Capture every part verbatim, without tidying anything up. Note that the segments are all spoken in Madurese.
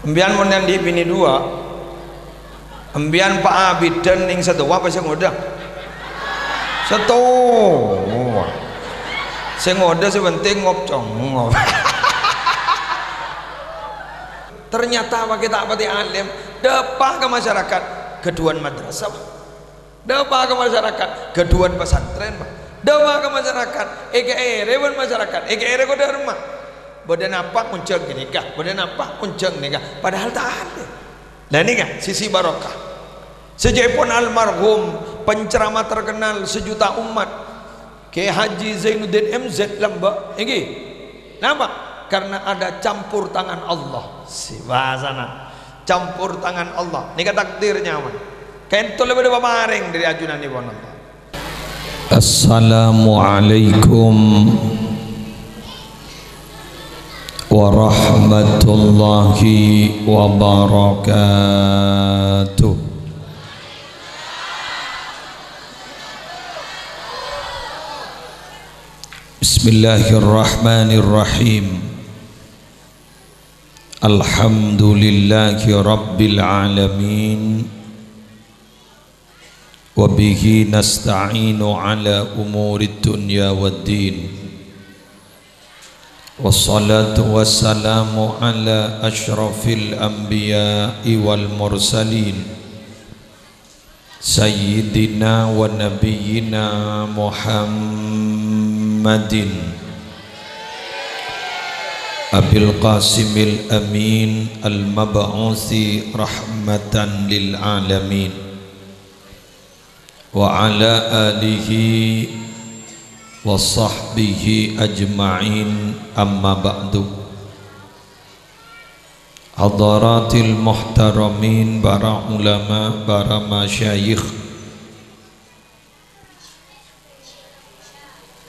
Empèyan mon andi' binè duwâ', empèyan pa' abidhân nèng sè towa apa sè ngodâ? Sè towa. Sè ngodâ sè penting ngop-congop. Ternyata apa kita ta' patè alim, dâpa' ka masyarakat, ghâdhuwân madrasah. Dâpa' ka masyarakat, ghâdhuwân pesantren, Pak. Dâpa' ka masyarakat, èkèrè bân masyarakat, èkèrè kodâ remma. Bâdâ napa onjhâng ghânèka, bâdâ napa onjhâng ghânèka. Padahal ta' ada. Lah nèka, sisi barokah. Sajâèpon almarhum, penceramah terkenal sejuta umat. Kiai Haji Zainuddin M Z lambâ', èngghi. Napa? Karena ada campur tangan Allah. Sè bhâsana, campur tangan Allah. Nèka takdir nyaman. Kènto lè bâdâ paparèng dâri ajunanèpon Allah. Assalamualaikum warahmatullahi wabarakatuh. Bismillahirrahmanirrahim. Alhamdulillahi rabbil alamin. Wa bihi nasta'inu ala umurid dunya waddin. Wassalatu wassalamu ala asyrafil anbiya'i wal mursalin. Sayyidina wa nabiyyina Muhammadin Abil Qasimil Amin al-mab'usi rahmatan lil alamin, wa ala alihi wa sahbihi ajma'in, amma ba'du. Hadaratil muhtaramin, para ulama, para masyayikh,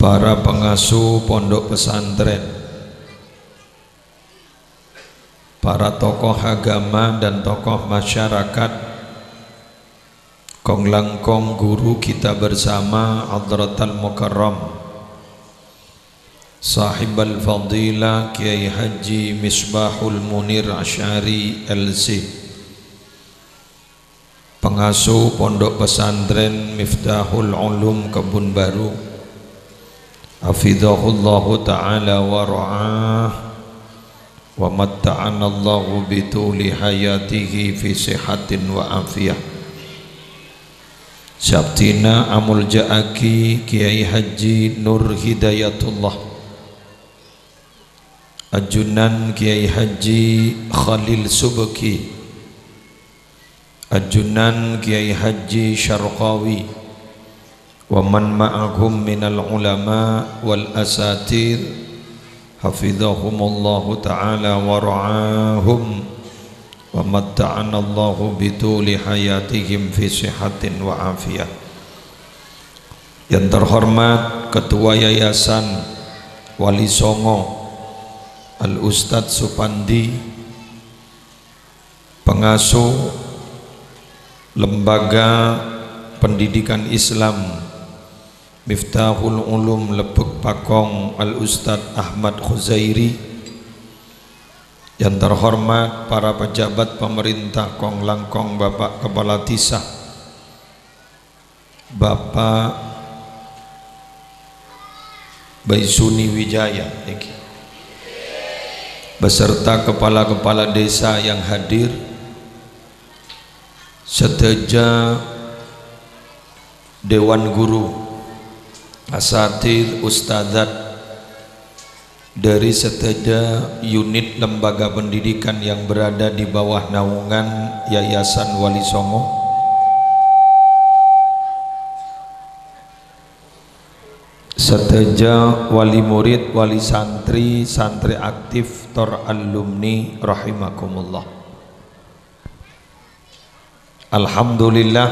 para pengasuh pondok pesantren, para tokoh agama dan tokoh masyarakat, kong-langkong guru kita bersama, Hadratal Mukarram Sahibal Fadilah Kiai Haji Misbahul Munir Asy'ari, L C, pengasuh Pondok Pesantren Miftahul Ulum Kebun Baru, hafizahullahu ta'ala wa ra'ah, wa matta'anallahu bituli hayatihi fi sihatin wa afiyah. Sè abdhina amolja'aghi Kiai Haji Nur Hidayatullah, ajunan Kiai Haji Khalil Subki, ajunan Kiai Haji Syarqawi, wa man ma'ahum minal ulama wal asatidz, hafizahumullahu ta'ala wa ra'ahum, wa matta'anallahu bituli hayatihim fi sihatin wa afiyah. Yang terhormat Ketua Yayasan Wali Songo, Al Ustadz Supandi, pengasuh Lembaga Pendidikan Islam Miftahul Ulum Lebbek Pakong, Al Ustadz Ahmad Khuzairi, yang terhormat para pejabat pemerintah, kong-langkong Bapak Kepala Desa, Bapak Baisuni Wijaya nèka, beserta kepala-kepala desa yang hadir, sadhâjâ dewan guru, asatidz, ustadzat, dari sadhâjâ unit lembaga pendidikan yang berada di bawah naungan Yayasan Wali Songo, sadhâjâ wali murid, wali santri, santri aktif, tor alumni rahimakumullah. Alhamdulillah,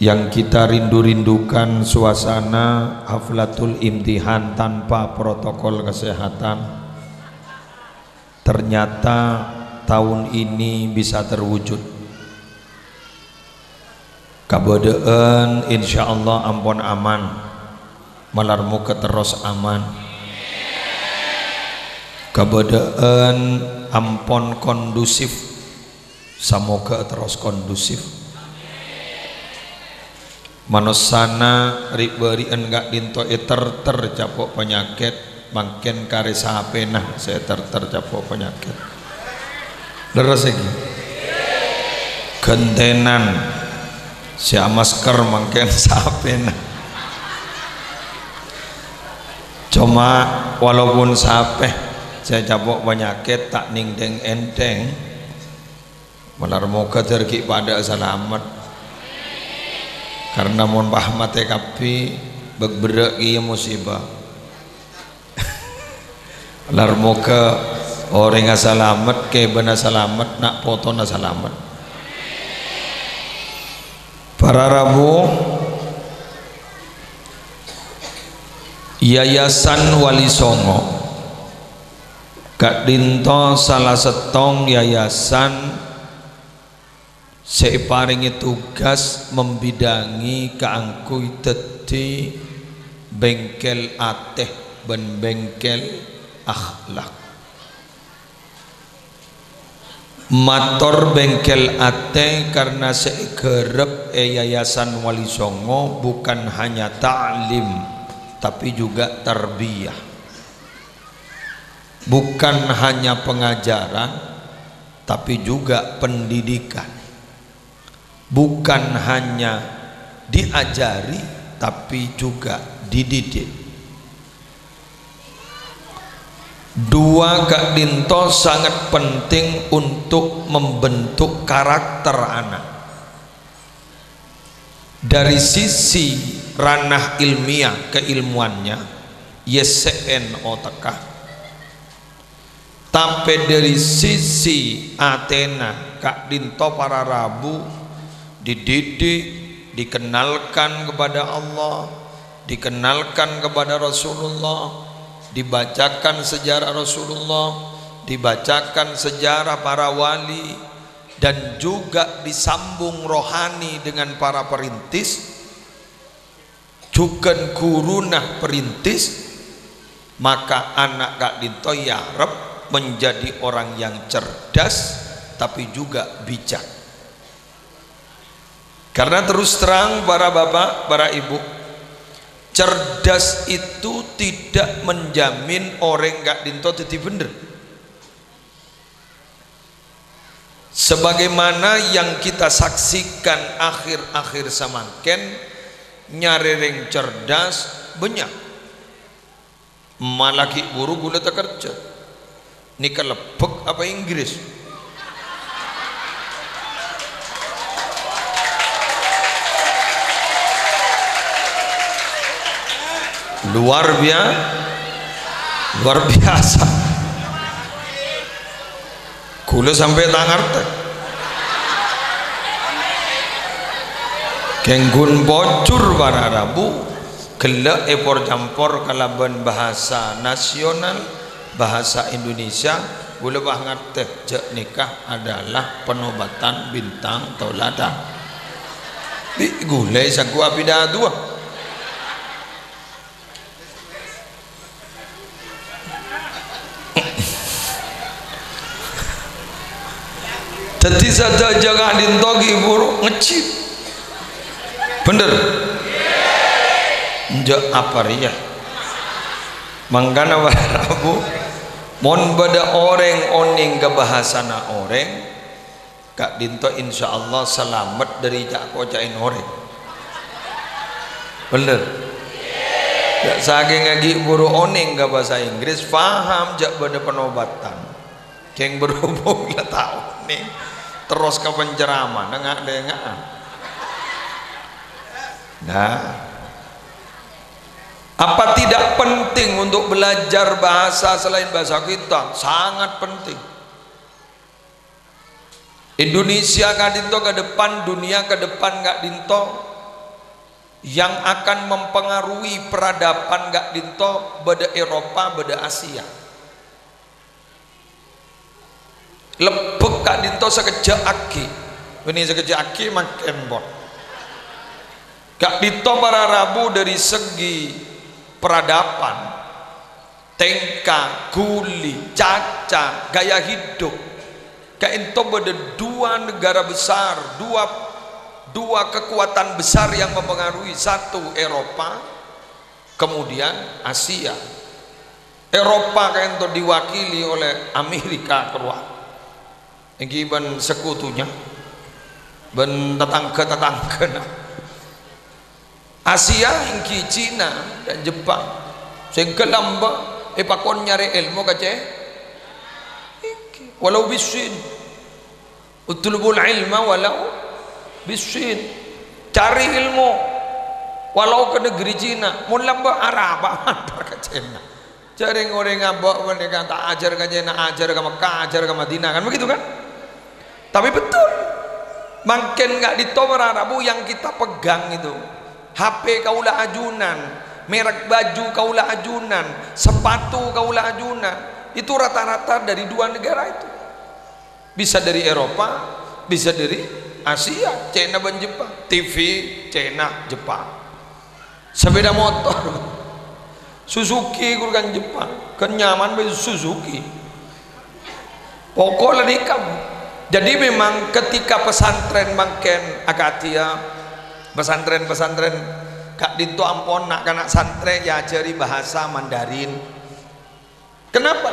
yang kita rindu-rindukan suasana haflatul imtihan tanpa protokol kesehatan, ternyata tahun ini bisa terwujud. Kabâdâ'ân insyaallah ampon aman. Malar moghâ terros aman. Kabâdâ'ân ampon kondusif. Samoga terros kondusif. Manossana ri'-bâri'ân ka'dinto èterter capo' panyakèt, mangkèn karè sapèna sè èterter capo' panyakèt. Lerres ènggi? Ghântènan sè amasker mangkèn sapèna. Coma, walaupun sapè sè capo' panyakèt ta' nèngdheng ènthèng, malar moghâ dhâr ghi' padhâ'â salamet. Karna mon pas matè kabbhi, bâk-, berrâ' kèya musibah. Malar moghâ orèngnga salamet, kèbânna salamet, na' potona salamet. Para rabu, Yayasan Wali Songo ka'dinto sala sèttong yayasan sè èparèngè tugas membidangi kaangghuy dhâddhi bengkel atè bân bengkel akhlak. Mator bengkel atè karna sè èghârâp è Yayasan Wali Songo bukan hanya ta'lim, tapi juga tarbiyah. Bukan hanya pengajaran, tapi juga pendidikan. Bukan hanya diajari, tapi juga dididik. Dua ka'dinto sangat penting untuk membentuk karakter anak. Dari sisi ranah ilmiah keilmuannya, yèssè'èn otakka. Tapè dhâri sisi atèna, ka'dinto para rabu dididik, dikenalkan kepada Allah, dikenalkan kepada Rasulullah, dibacakan sejarah Rasulullah, dibacakan sejarah para wali, dan juga disambung rohani dengan para perintis, jhughân ghuruna perintis, maka ana' ka'dinto èarep menjadi orang yang cerdas, tapi juga bijak. Karena terus terang, para bapak, para ibu, cerdas itu tidak menjamin orèng ka'dinto dhâddhi bhender. Sebagaimana yang kita saksikan akhir-akhir samangkèn, nyarè rèng cerdas bânnya'. Mala ghi' buru ghulâ takerjhâ. Nèka lebbhek apa Inggris? Luar bia-, luar biasa. Ghulâ sampè' ta' ngartè. Kèng ghun pojhur para rabu, ghellâ' èpor-campor kalabân bahasa nasional, bahasa Indonesia, ghulâ pas ngartè jhâ' nèka adalah penobatan bintang taulada. Bi' ghulâ èsangghu apidaduwâ. Dhâddhi sadhâjâ ka'dinto ghi' buru ngejjhit. Bhender? Enjâ' apa rèya? Mangkana para rabu, mon bâdâ orèng onèng ka bhâsana orèng, ka'dinto insyaallah salamet dhâri ca'-koca'èn orèng. Bhender? Jhâ' sakènga ghi' buru onèng ka bhâsa Inggris, paham jhâ' bâdâ panobatan. Kèng berhubung la ta' onèng, terros ka penceramah, nga'-lènga'an. Nah, apa tidak penting untuk belajar bahasa selain bahasa kita? Sangat penting. Indonesia ka'dinto ka depan, dunia ka depan ka'dinto, yang akan mempengaruhi peradaban ka'dinto bâdâ Eropa, bâdâ Asia. Lebbhek ka'dinto sakejjhâ' aghi'. Bânnè sakejjhâ' aghi' mangkèn, pon. Ka'dinto para rabu dhâri segi peradaban, Tèngka, ghuli, caca, gaya hidup. Ka'ènto bâdâ dua negara besar, dua, dua kekuatan besar yang mempengaruhi. Satu Eropa, kemudian Asia. Eropa ka'ènto diwakili oleh Amerika, kerowa. Èngghi bân sekutunya, bân tatangghâ-tatangghâna. Asia èngghi Cina dan Jepang. Sè ghâlâmbâ' èpakon nyarè èlmo ka Cè-, èngghi. Walau bis-Sin. "Utlubul ilma walau bis-Sin." Cari ilmu walau ke negeri Cina. Mon lambâ' Arab, mandhâr ka Cina. Jhâ' rèng-orèng abâ' panèka ta' ajhâr ka Cina, ajhâr ka Mekkah, ajhâr ka Madinah, kan begitu, kan? Tapi betul. Mangkèn ka'dinto para rabu yang kita pegang itu. H P kaulâ ajunan, merek baju kaulâ ajunan, sepatu kaulâ ajunan. Itu rata-rata dari dua negara itu. Bisa dari Eropa, bisa dari Asia, Cina bân Jepang. T V, Cina, Jepang. Sepeda motor, Suzuki, ghuru kan Jepang. Kan nyaman bhâi Suzuki. Pokok la nèka. Jadi memang ketika pesantren mangkèn Akadia, pesantren-pesantren ka'dinto ampon na'-kana' santrè èajhâri bahasa Mandarin. Kenapa?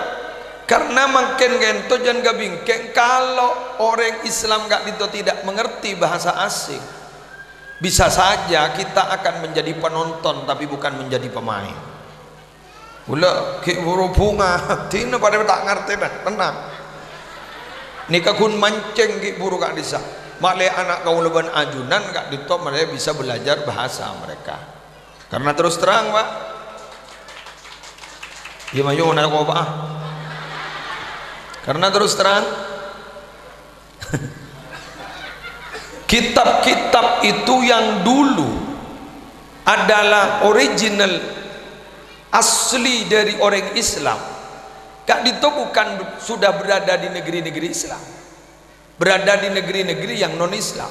Karena mangkèn ka'dinto jhân kabingkèng, kalau orèng Islam ka'dinto tidak mengerti bahasa asing, bisa saja kita akan menjadi penonton tapi bukan menjadi pemain. Kaulâ ghi' buru bhunga, dinah padâ ta' ngartè, nah, tenang. Nèka ghun mancèng ghi' buru ka'dissa'. Malè ana' kaulâ bân ajunan ka'dinto malè bisa belajar bahasa mereka. Karena terus terang, Pak. Iyâ, mayu, nara kopa. Karena terus terang, kitab-kitab itu yang dulu adalah original, asli dari orang Islam. Ka'dinto bukan sudah berada di negeri-negeri Islam. Berada di negeri-negeri yang non-Islam.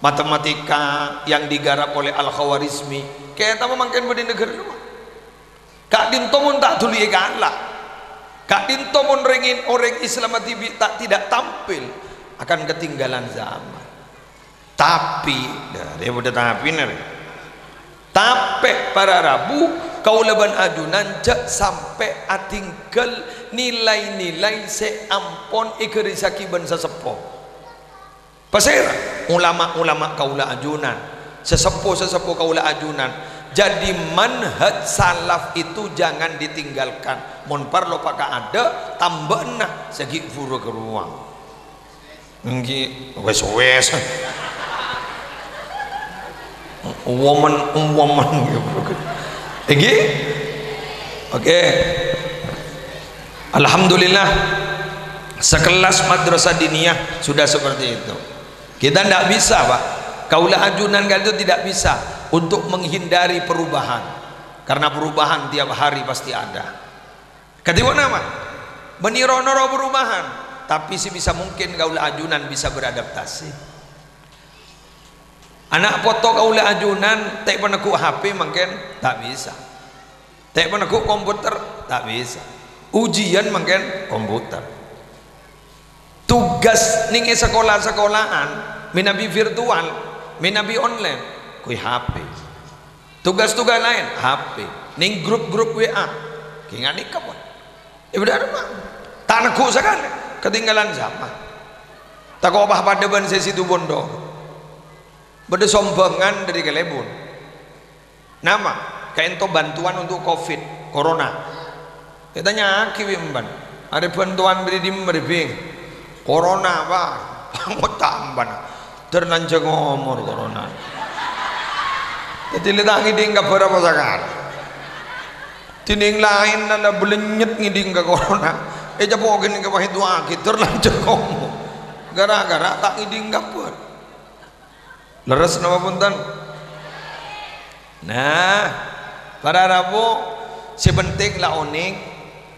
Matematika yang digarap oleh Al-Khawarizmi, kèng ta' mangkèn bâdâ è naghârâ luar. Ka'dinto mon ta' dhuli èkala', ka'dinto mon rèng-, orèng Islam dhibi' ta', tidak tampil, akan ketinggalan zaman. Tapè, dâri bâdâ tapèna rè. Tapè para rabu, kaulâ bân ajunan jhâ' sampè' atinggal nilai-nilai sè ampon èghârisaghi bân saseppo. Pasèra? Ulama-ulama kaulâ ajunan, saseppo-saseppo kaulâ ajunan. Jadi manhaj salaf itu jangan ditinggalkan. Mon parlo paka'adâ', tambâna sè ghi' buru ka ruang. Èngghi, wes-wes. Woman, woman. Èngghi? Oke. Alhamdulillah, sekelas madrasah diniyah sudah seperti itu. Kita ndak bisa, Pak. Kaulâ ajunan ka'dinto tidak bisa untuk menghindari perubahan. Karena perubahan tiap hari pasti ada. Kadhi ponapa? Mènèro-nèro perubahan, tapè sè bisa mungkin kaulâ ajunan bisa beradaptasi. Ana' poto kaulâ ajunan ta' panegghu' H P mangkèn ta' bisa. Ta' panegghu' komputer ta' bisa. Ujian mangkèn komputer. Tugas nèng è sakola-sakolaan, mènabi virtual, mènabi online, ghuy H P. Tugas-tugas laèn, H P. Nèng grup-grup W A, ghi' nganèka pon. Yâ, bhendher, Pak. Ta' negghu' sakalè, ketinggalan zaman. Tako' pas padâ bân sè Situbondo. Bâdâ sombhângan dâri Kalèbun. Napa? Ka'dinto bantuan untuk covid, corona. Ètanya'aghi bi' emban, "Arè bantuan bâdâ è dimma rè, Bhing?" "Corona, Pak." Pangoca' emban. Dâr lanjhâng omor corona. Dhâddhi la ta' ngèdhing kabhâr apa sakalè. Dhinèng laèn la bâlènyet ngèdhing ka corona. Ècapo' ghânèka pas èdu'aaghi, dâr lanjhâng omor. Gara-gara ta' ngèdhing kabhâr. Lerres napa bhunten? Nah, para rabu, sè penting la onèng,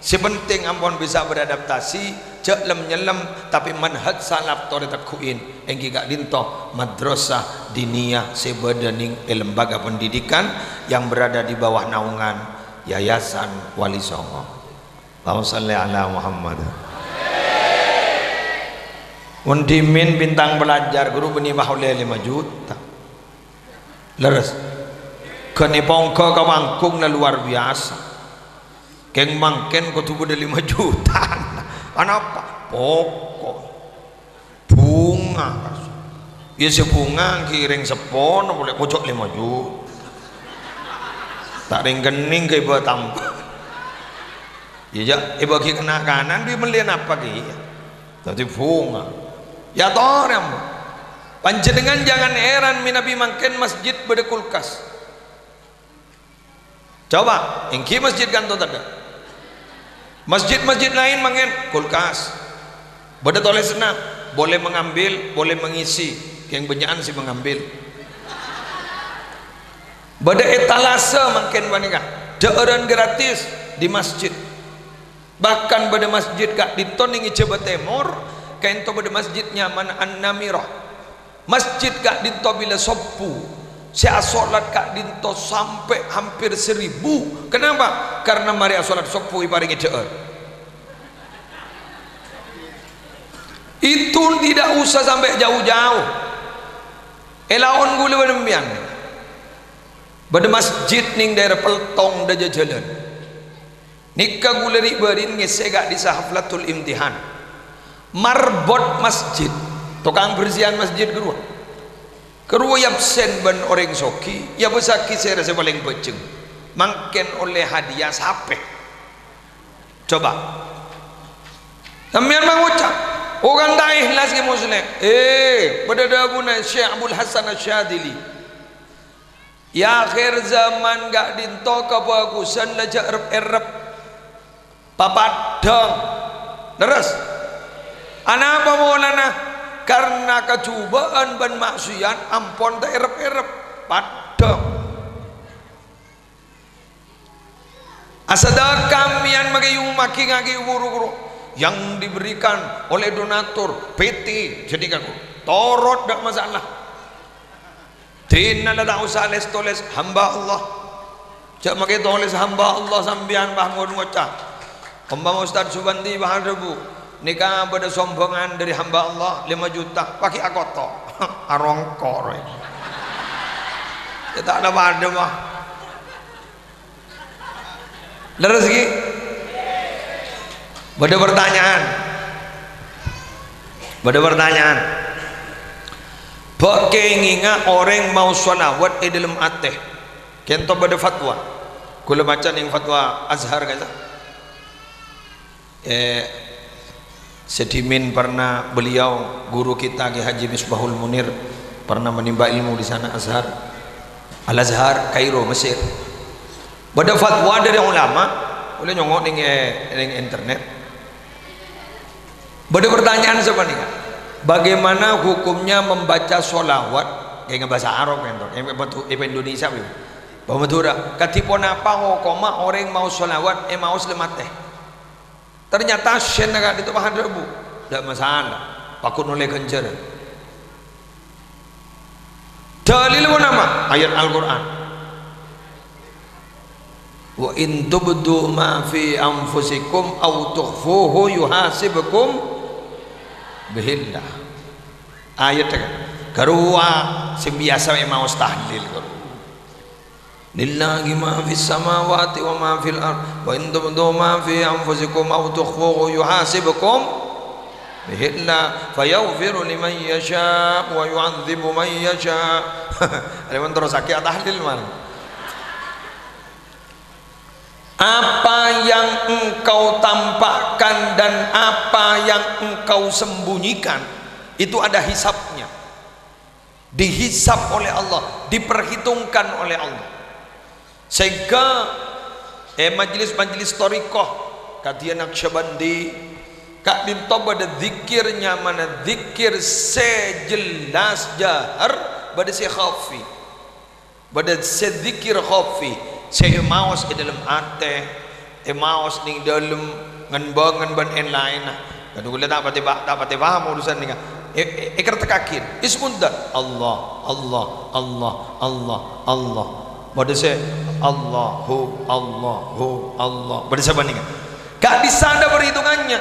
sè penting ampon bisa beradaptasi, jhâ' lem-nyellem, tapè manhaj salaf torè tegghu'in, èngghi ka'dinto madrasah diniyah sè bâdâ nèng è lembaga pendidikan yang berada di bawah naungan Yayasan Wali Songo. Allahumma shalli ala Muhammad. Mon dhimèn bintang pelajar ghuru bânnè maollè lèma juta. Lerres. Ghânèka pongka ka Wangkung la luar biasa. Kèng mangkèn kodhu bâdâ lèma juta. Anapa? Poko'. Bhunga. Iyâ, sè bhunga ghi' rèng seppona polè kocok lèma juta. Ta' rèng-kennèng ghâbây tamba. Iyâ, jhâ' èbâghi na'-kana' dhi mellèyan apa kèya? Dhâddhi bhunga. Iyâ torè, ambu. Panjhennengngan jangan heran mènabi mangkèn masjid bâdâ kulkas. Coba, èngghi masjid ka'dinto tadâ'. Masjid-masjid laèn mangkèn kulkas. Bâdâ tolèsanna, boleh mengambil, boleh mengisi. Kèng bânnya'an sè mengambil. Bâdâ etalase mangkèn panèka, dhâ'ârân gratis di masjid. Bahkan bâdâ masjid ka'dinto nèng è Jhâbâ Tèmor, ka'dinto bâdâ masjid nyamana An-Namirah. Masjid ka'dinto bilâ sobbhu, sè asolat ka'dinto sampè' hampir seribu. Kenapa? Karena marè asolat sobbhu èparèngè dhâ'âr. Itu tidak usah sampai jauh-jauh. È laon ghulâ bân sampèyan. Bâdâ masjid nèng daerah Peltong dâjâ jhâlân. Nèka ghulâ ri'-bâri'na ngèssè ka'dissa' haflatul imtihan. Marbot masjid, tokang bersihan masjid ghâruwa. Ghâruwa èabsen bân orèng soghi, èabâssaghi sèra sè palèng bhâjheng. Mangkèn ollè hadiah sapè. Coba. Sampèyan mangoca', "Oh, kan ta' èhlas, Kè Musleh." Eh, bâdâ dhâbuna Syekh Abul Hasan Asy-Syadzili. È akhèr zaman ka'dinto kabhâghusân la jhâ' rep-errep. Papaddhâng. Lerres? Anapa polana? Karna kajhubâ'ân bân ma'siyat ampon ta' errep-errep. Paddhâng. Asadâkah mèyan maghi-, maghi-, ngaghi buru-buru yang diberikan oleh donatur P T, jadi kaku. Torot, ndak masalah. Dina la ta' osa les-toles hamba Allah. Jhâ' makè toles hamba Allah sampèyan, bâh, mon ngoca'. Ompama Ustadz Subandi, bâh, adhâbu, "Nèka bâdâ sombhângan dâri hamba Allah lèma juta," paghi' akoto'. Arongko' rowa. Yâ ta' la padâ, bâh. Lerres, ghi? Bâdâ pertanyaan? Bâdâ pertanyaan? Bâ' kèngènga orèng maos shalawat è dâlem atè. Ka'dinto bâdâ fatwa. Kaulâ maca nèng fatwa Azhar, ka'issa. Eh, sè dhimèn pernah beliau, guru kita, Kiai Haji Misbahul Munir, pernah menimba ilmu di sana, Azhar. Al-Azhar, Kairo, Mesir. Bâdâ fatwa dâri ulama, kaulâ nyongngo' nèng, eh, nèng internet. Bâdâ pertanyaan sapanèka, "Bagaimana hukumnya membaca sholawat?" Kèng bhâsa Arab, ka'dinto. Kèng bhâsa Indonesia, bhâsa Madhurâ. "Kadhi ponapa hokomma orèng maos sholawat, è maos lem atè?" Ternyata sèna ka'dinto padâ, Bu. Ndak masalah. Paghun ollè ghânjhârân. Dalil ponapa? Ayat Al-Qur'an. "Wa in tubdu ma fi anfusikum aw tukhfuhu yuhasibkum bihillah." Ayat kan. Ghâruwa sè biyasa maos tahlil, ghâruwa. "Lillahi ma fis samawati wa ma fil ard, wa in tubdu ma fi anfusikum aw tukhfuhu yuhasibkum bihillah, fayaghfiru liman yasha wa yu'adzibu man yasha." Adapun terros sakè' tahlil, man. Apa yang engkau tampakkan dan apa yang engkau sembunyikan, itu ada hisabnya. Dihisab oleh Allah, diperhitungkan oleh Allah. Sehingga, eh, majelis-majelis thariqah, kadhiyâ Naqsyabandi, ka'dinto bâdâ dzikir nyamana dzikir sè jelas jahar, bâdâ sè khafi. Bâdâ sè dzikir khafi, sè èmaos è dâlem atè, èmaos nèng dâlem, ngen-bângen bân èn-laènna. Kadhi kaulâ ta' patè pa-, ta' patè paham urusan nèka. È-, è-, èkertekkaghi. Ismuddat. Allah, Allah, Allah, Allah, Allah. Bâdâ sè, "Allahu, Allahu, Allah." Bâdâ sè panèka. Ka'dissa' bâdâ parhitungannya.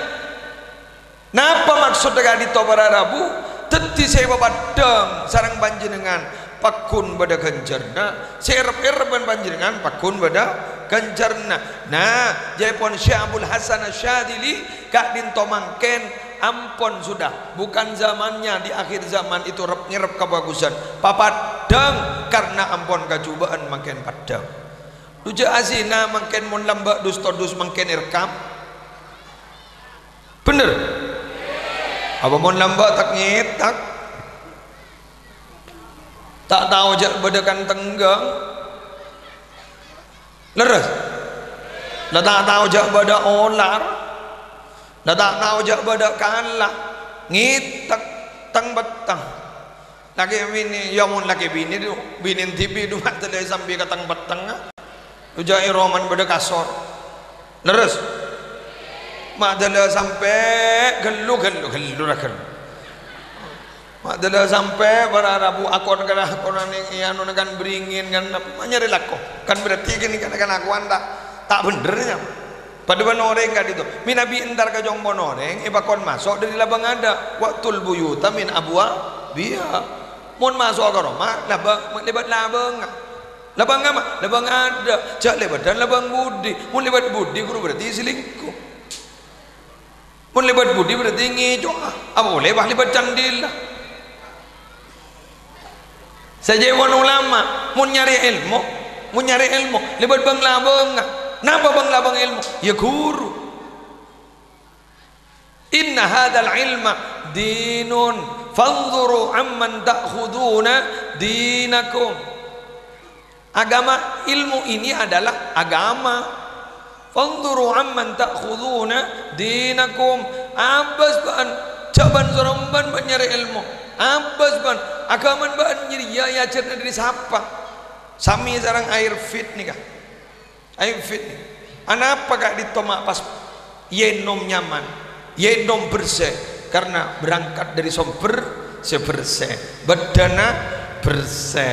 Napa maksodda ka'dinto para rabu? Dhâddhi sè èpapaddhâng sareng panjhennengngan pagghun bâdâ ghânjhârânna, sè èrep-èrep bân panjhennengngan pagghun bâdâ ghânjhârânna. Nah, jâèpon Syekh Abul Hasan Asyadzili ka'dinto mangkèn ampon sudah, bukan zamannya, di akhir zaman itu rep-ngerrep kabhâghusân. Papaddhâng karna ampon kajhubâ'ân mangkèn paddhâng. Dhu jâ' azina mangkèn mon lambâ' dus-todus mangkèn èrekkam. Bhender? Apa mon lambâ' tak-ngetak? Ta' tao jâ' bâdâ kan tengghâng. Lerres? La ta' tao jâ' bâdâ olar. La ta' tao jâ' bâdâ kala. Ngetak teng-petteng. Lakè binè, ya mon lakè binè dhu, binèn dhibi' dhu ma' dâlâ sampè' ka teng-pettengnga. Dhu jâ' è romana bâdâ kasor. Lerres? Ma' dâlâ sampè' ghâllu, ghâllu, ghâllu ra ghâllu. Ma' dâlâ sampè' para rabu akon-, kalakonanè è anona kan bringin kan, ma' nyarè lako. Kan berarti kènè kan kalakowan ta', ta' bhender, nya. Padâ bân orèng ka'dinto. Mènabi entar ka compo'na orèng, èpakon maso' dâri labâng adâ'. "Wa'tul buyuta min abwabiha." Mon maso'a ka roma, labâng, lèbât labângnga. Labâng apa? Labâng adâ'. Jâ' lèbâdhân labâng budi. Mon lèbât budi, ghuru berarti selingkuh. Mon lèbât budi berarti ngèco'a. Apa polè, bâ, lèbât candhila. Sajâ' mon ulama, mon nyarè èlmo, mon nyarè èlmo, lèbât bâng-labângnga. Napa bâng-labâng èlmo? Ya ghuru. "Inna hadzal ilma dinun, fanzuru amman ta'khuduna dinakum." Agama, ilmu ini adalah agama. "Fanzuru amman ta'khuduna dinakum." Abâs bâ'ân, jhâ' bân-sorong bân bâ'ân nyarè èlmo. Abâs bâ'ân, aghâmana bâ'ân jârèya èajhârâna dâri sapa? Samè sareng Airfit nèka. Airfit nèka. Anapa ka'dinto ma' pas ènom nyaman, ènom bersè? Karna berangkat dâri sombher sè bersè, bâddhâna bersè.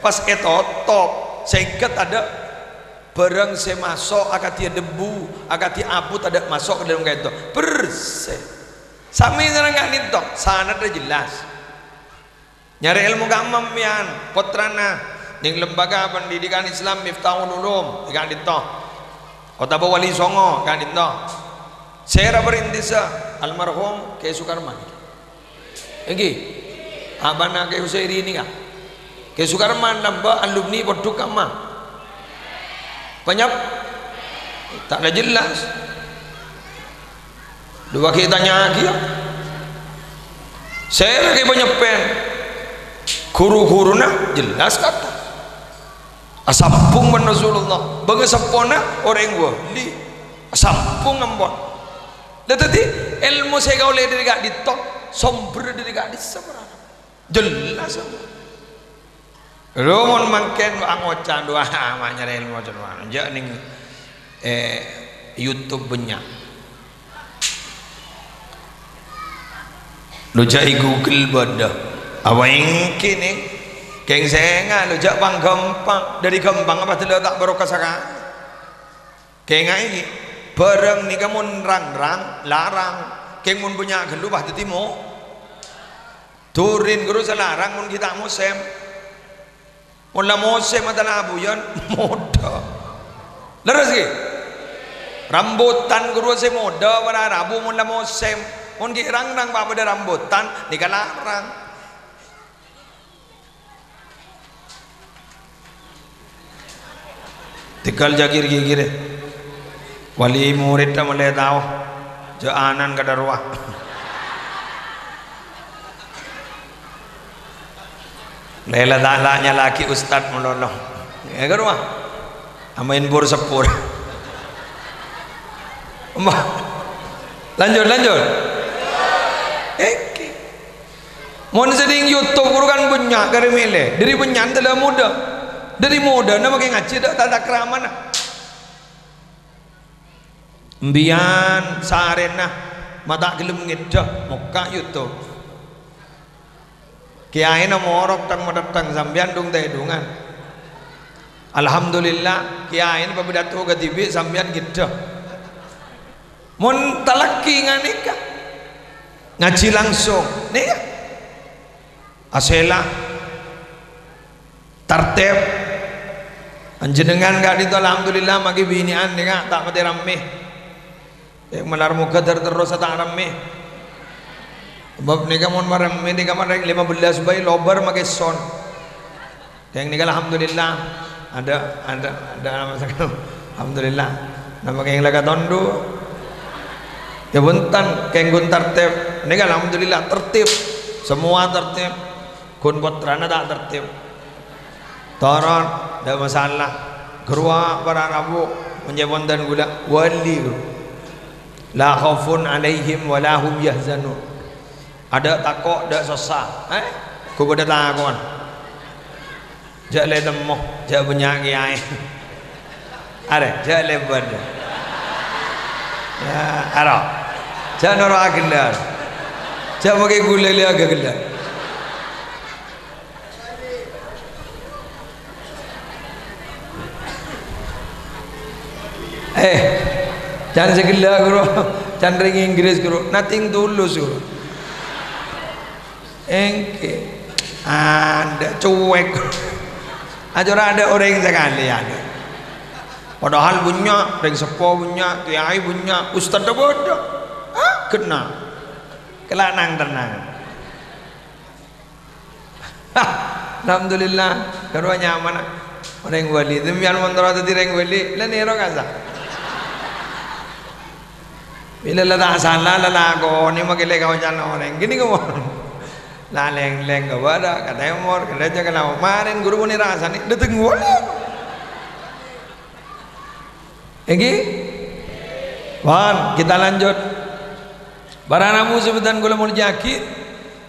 Pas ètotop, sè èngghâ tadâ' bârâng sè maso' akadhi debu, akadhi abu tadâ' maso' ka dâlem ka'dinto. Bersè. Samè sareng ka'dinto, sanadda jelas. Nyarè èlmo ka'emma sampèyan, pottrana, neng Lembaga Pendidikan Islam Miftahul Ulum, è ka'dinto. Otabâ Wali Songo, è ka'dinto. Sèra parèntèsa almarhum Kè Sukarman. Èngghi. Abana Kè Husairi nèka. Kè Sukarman lambâ' alumni pondhuk ka'emma? Panyap-, ta' la jelas. Dhu bâgi tanya'aghi, ya. Sèra kè panyeppèn. Ghuru-ghuruna jelas kata. Asambhung bân Rasulullah. Bângaseppona orèng wali. Asambhung ampon. La dhâddhi, èlmo sè èkaollè dâri ka'dinto, sombherra dâri ka'dissa, para. Jelas, ampon. Lho, mon mangkèn angoca', "Dhu, ah, ma' nyarè èlmo, cè' mano, jâ' neng, eh, YouTube bânnya'." Lho, jâ' è Google bâdâ. Apa èngghi, neng? Kèng sènga', lho, jâ' pangghâmpang. Dâri ghâmpang apa dâlâ ta' barokah sakalè. Kèngaè, ghi, bhârâng nèka mon rang-rang, larang. Kèng mon bânnya' ghâllu, pas dhâddhi mo-, Durin ghuru sè larang mon ghi' ta' mosèm. Mon la mosèm atalabuyân, modâ. Lerres ghi? Rambutan ghuru sè modâ para rabu mon la mosèm. Mon ghi' rang-rang pa' bâdâ rambutan, nèka larang. Tèghâl jâ' gir-gigirè. Wali morèdda molaè tao. Jâ' anan kadâ rowa. Lèla ta' la nyala'aghi ustad malolo. Èngghi rowa. Amaèn pur-seppur. Emma. Lanjut, lanjut. Èngghi. Mon sè neng YouTube ghuru kan bânnya' karè mèlè. Dâri bânnya'an tadâ' modâ. Dâri modâna makè ngajhi tadâ' tata kramana. Sampèyan sarèna ma' ta' ghellem ngèdhâ, mokka' YouTube. Kèyaèna morok tang-matèttang, sampèyan dhung-tèdhungan. Alhamdulillah, kèyaèna papidato kadhibi' sampèyan ghiddhâ. Mon talakè nganèka, ngajhi langsung, nèka. Asèla, tartèb. Panjhennengngan ka'dinto, alhamdulillah, maghi binè'an nèka ta' patè rammè. Kèng malar moghâ ter-terrosa ta' rammè. Sabâb nèka mon maremmè nèka marè lèma bellâs bhâi lobâr makè son. Kèng nèka alhamdulillah. Ada, ada, ada. Alhamdulillah. Nama kèng la katondhu'. Yâ bhunten, kèng ghun tartèb. Nèka alhamdulillah tertib. Semua tertib. Ghun pottrana ta' tertib. Toron, ta' masalah. Ghâruwa para rabu, mon cè' bhunten ghulâ, wali, ghuru. La khaufun 'alaihim wa la hum yahzanun. Adâ' tako', adâ' sossa. Eh? Ghu padâ tako'an. Jhâ' lè temmo, jhâ' bânnya' kèyaè. Arè, jhâ' lè bâdâ. Yâ, aro. Jhâ' noro' aghellâ'. Jhâ' makè ghulâ lè aghellâ'. Eh, can sè ghellâ', ghuru. Can rèng Inggris, ghuru. Nothing tulus, ghuru. Èngghi. Adâ' cuek. Ajâ ora adâ' orèng sakalè, adâ'. Padahal bânnya', rèng seppo bânnya', kèyaè bânnya', ustad bâdâ. Ah, ghenna'. Kèla' nang-tennang. Alhamdulillah, ghâruwa nyamana. Orèng wali, sampèyan mon terro dhâddhi orèng wali, la nèro kasa. Bilâ la ta' sala, la lakonè makè lè kaoca'na orèng. Ghânèka mon. La lèng-lèng ka bârâ', ka tèmor, ka dâjâ, ka laok. Marèn ghuru mon èrasanè, dâteng wali. Èngghi? Pon, kita lanjut. Para rabu sè bhâdhân kaulâ moljâ'aghi,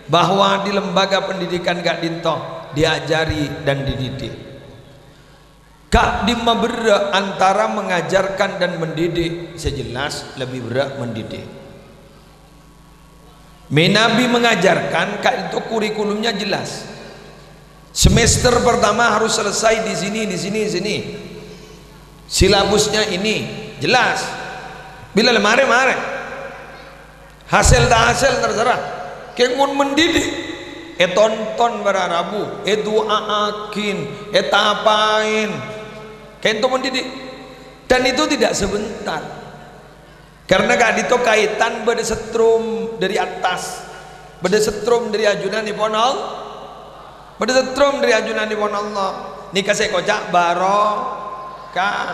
bahwa di lembaga pendidikan ka'dinto diajari dan dididik. Ka'dimma berrâ' antara mengajarkan dan mendidik, sè jelas lebih berrâ' mendidik. Mènabi mengajarkan, ka'dinto kurikulumnya jelas. Semester pertama harus selesai di sini, di sini, di sini. Silabusnya ini jelas. Bilâ la marè, marè. Hasèl ta' hasèl terserah. Kèng mon mendidik, ètonton para rabu, èdu'a'aghin, ètapaèn. Ka'dinto mendidik. Dan itu tidak sebentar. Karena ka'dinto kaitan bâdâ setrum dâri attas, bâdâ setrum dâri ajunanèpon Allah, bâdâ setrum dâri ajunanèpon Allah. Nèka sè èkoca' barokah.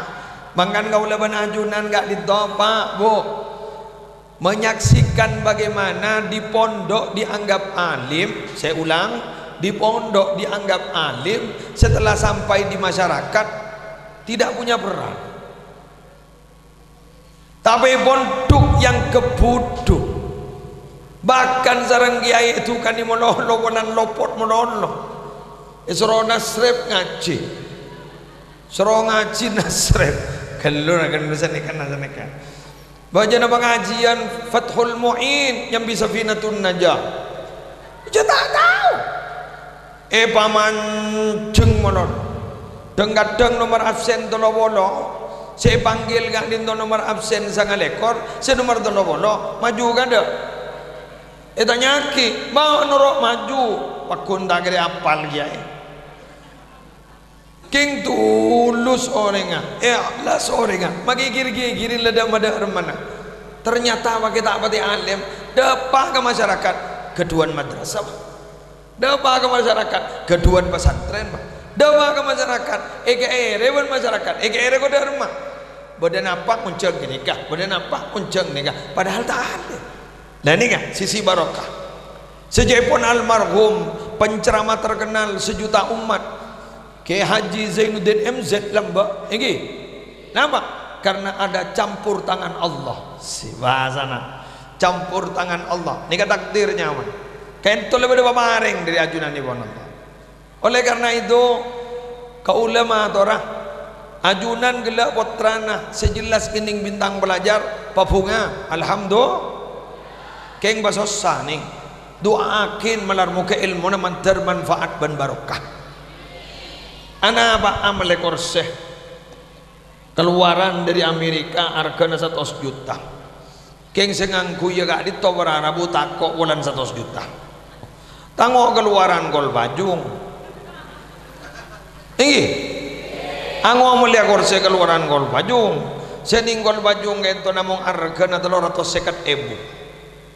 Mangkana kaulâ bân ajunan ka'dinto, Pa', Bu, menyaksikan bagaimana di pondok dianggap alim, saya ulang, di pondok dianggap alim, setelah sampai di masyarakat tidak punya peran. Tapè pondhuk yang kebudhu. Bahkan sareng kèyaè èdhukanè malolo, polana lopot malolo. Èsoro nasrep ngajhi. Soro ngajhi nasrep. Ghâllu na kan sanèka, na sanèka. Bâjâna pangajiân Fathul Mu'in nyambi Safinatun Najah. Jhâ' ta' tao. Èpamanjheng malolo. Dhâng-kadhâng nomer absen tello polo, sè èpanggil ka'dinto nomer absen sangalèkor, sè nomer tello polo maju kadâ'. Ètanya'aghi, "Ma' noro' maju?" Pagghun ta' kèra apal kèyaè. Kèng tulus orèngnga, èhlas orèngnga, maghighir-ghighiri la dâ'-madâ' remmana. Ternyata makè ta' patè alim, dâpa' ka masyarakat, ghâdhuwân madrasah. Dâpa' ka masyarakat, ghâdhuwân pesantren, Pak. Dâpa' ka masyarakat, èkaèrè bân masyarakat, èkaèrè kodâ' remma. Bâdâ napa' onjhâng ghânèka, bâdâ napa' onjhâng ghânèka. Padahal ta' adâ'. Lah nèka, sisi barokah. Sajâèpon almarhum, penceramah terkenal sejuta umat, Kiai Haji Zainuddin M Z Lembak, èngghi. Napa? Karena ada campur tangan Allah. Sè bhâsana, campur tangan Allah. Nèka takdir nyaman. Ka'dinto la bâdâ pamarèng dâri ajunanèpon Allah. Oleh karena itu, kaulâ matora, ajunan ghellâ' pottrana sè jelas kènèng bintang pelajar, pabhunga, alhamdulillah. Kèng pasossa, nèng. Du'aaghin malar moghâ èlmona mandhâr manfaat bân barokah. Anapa amellè korsè? Kalowaran dâri Amerika arghâna satos juta. Kèng sè ngangghuyyâ ka'dinto para rabu tako' polana satos juta. Tango kalowaran kol pajung. Èngghi. Ango mellèya korsè kalowaran kol pajung. Sè nèng kol pajung ka'dinto namong arghâna tello ratos sèket èbu.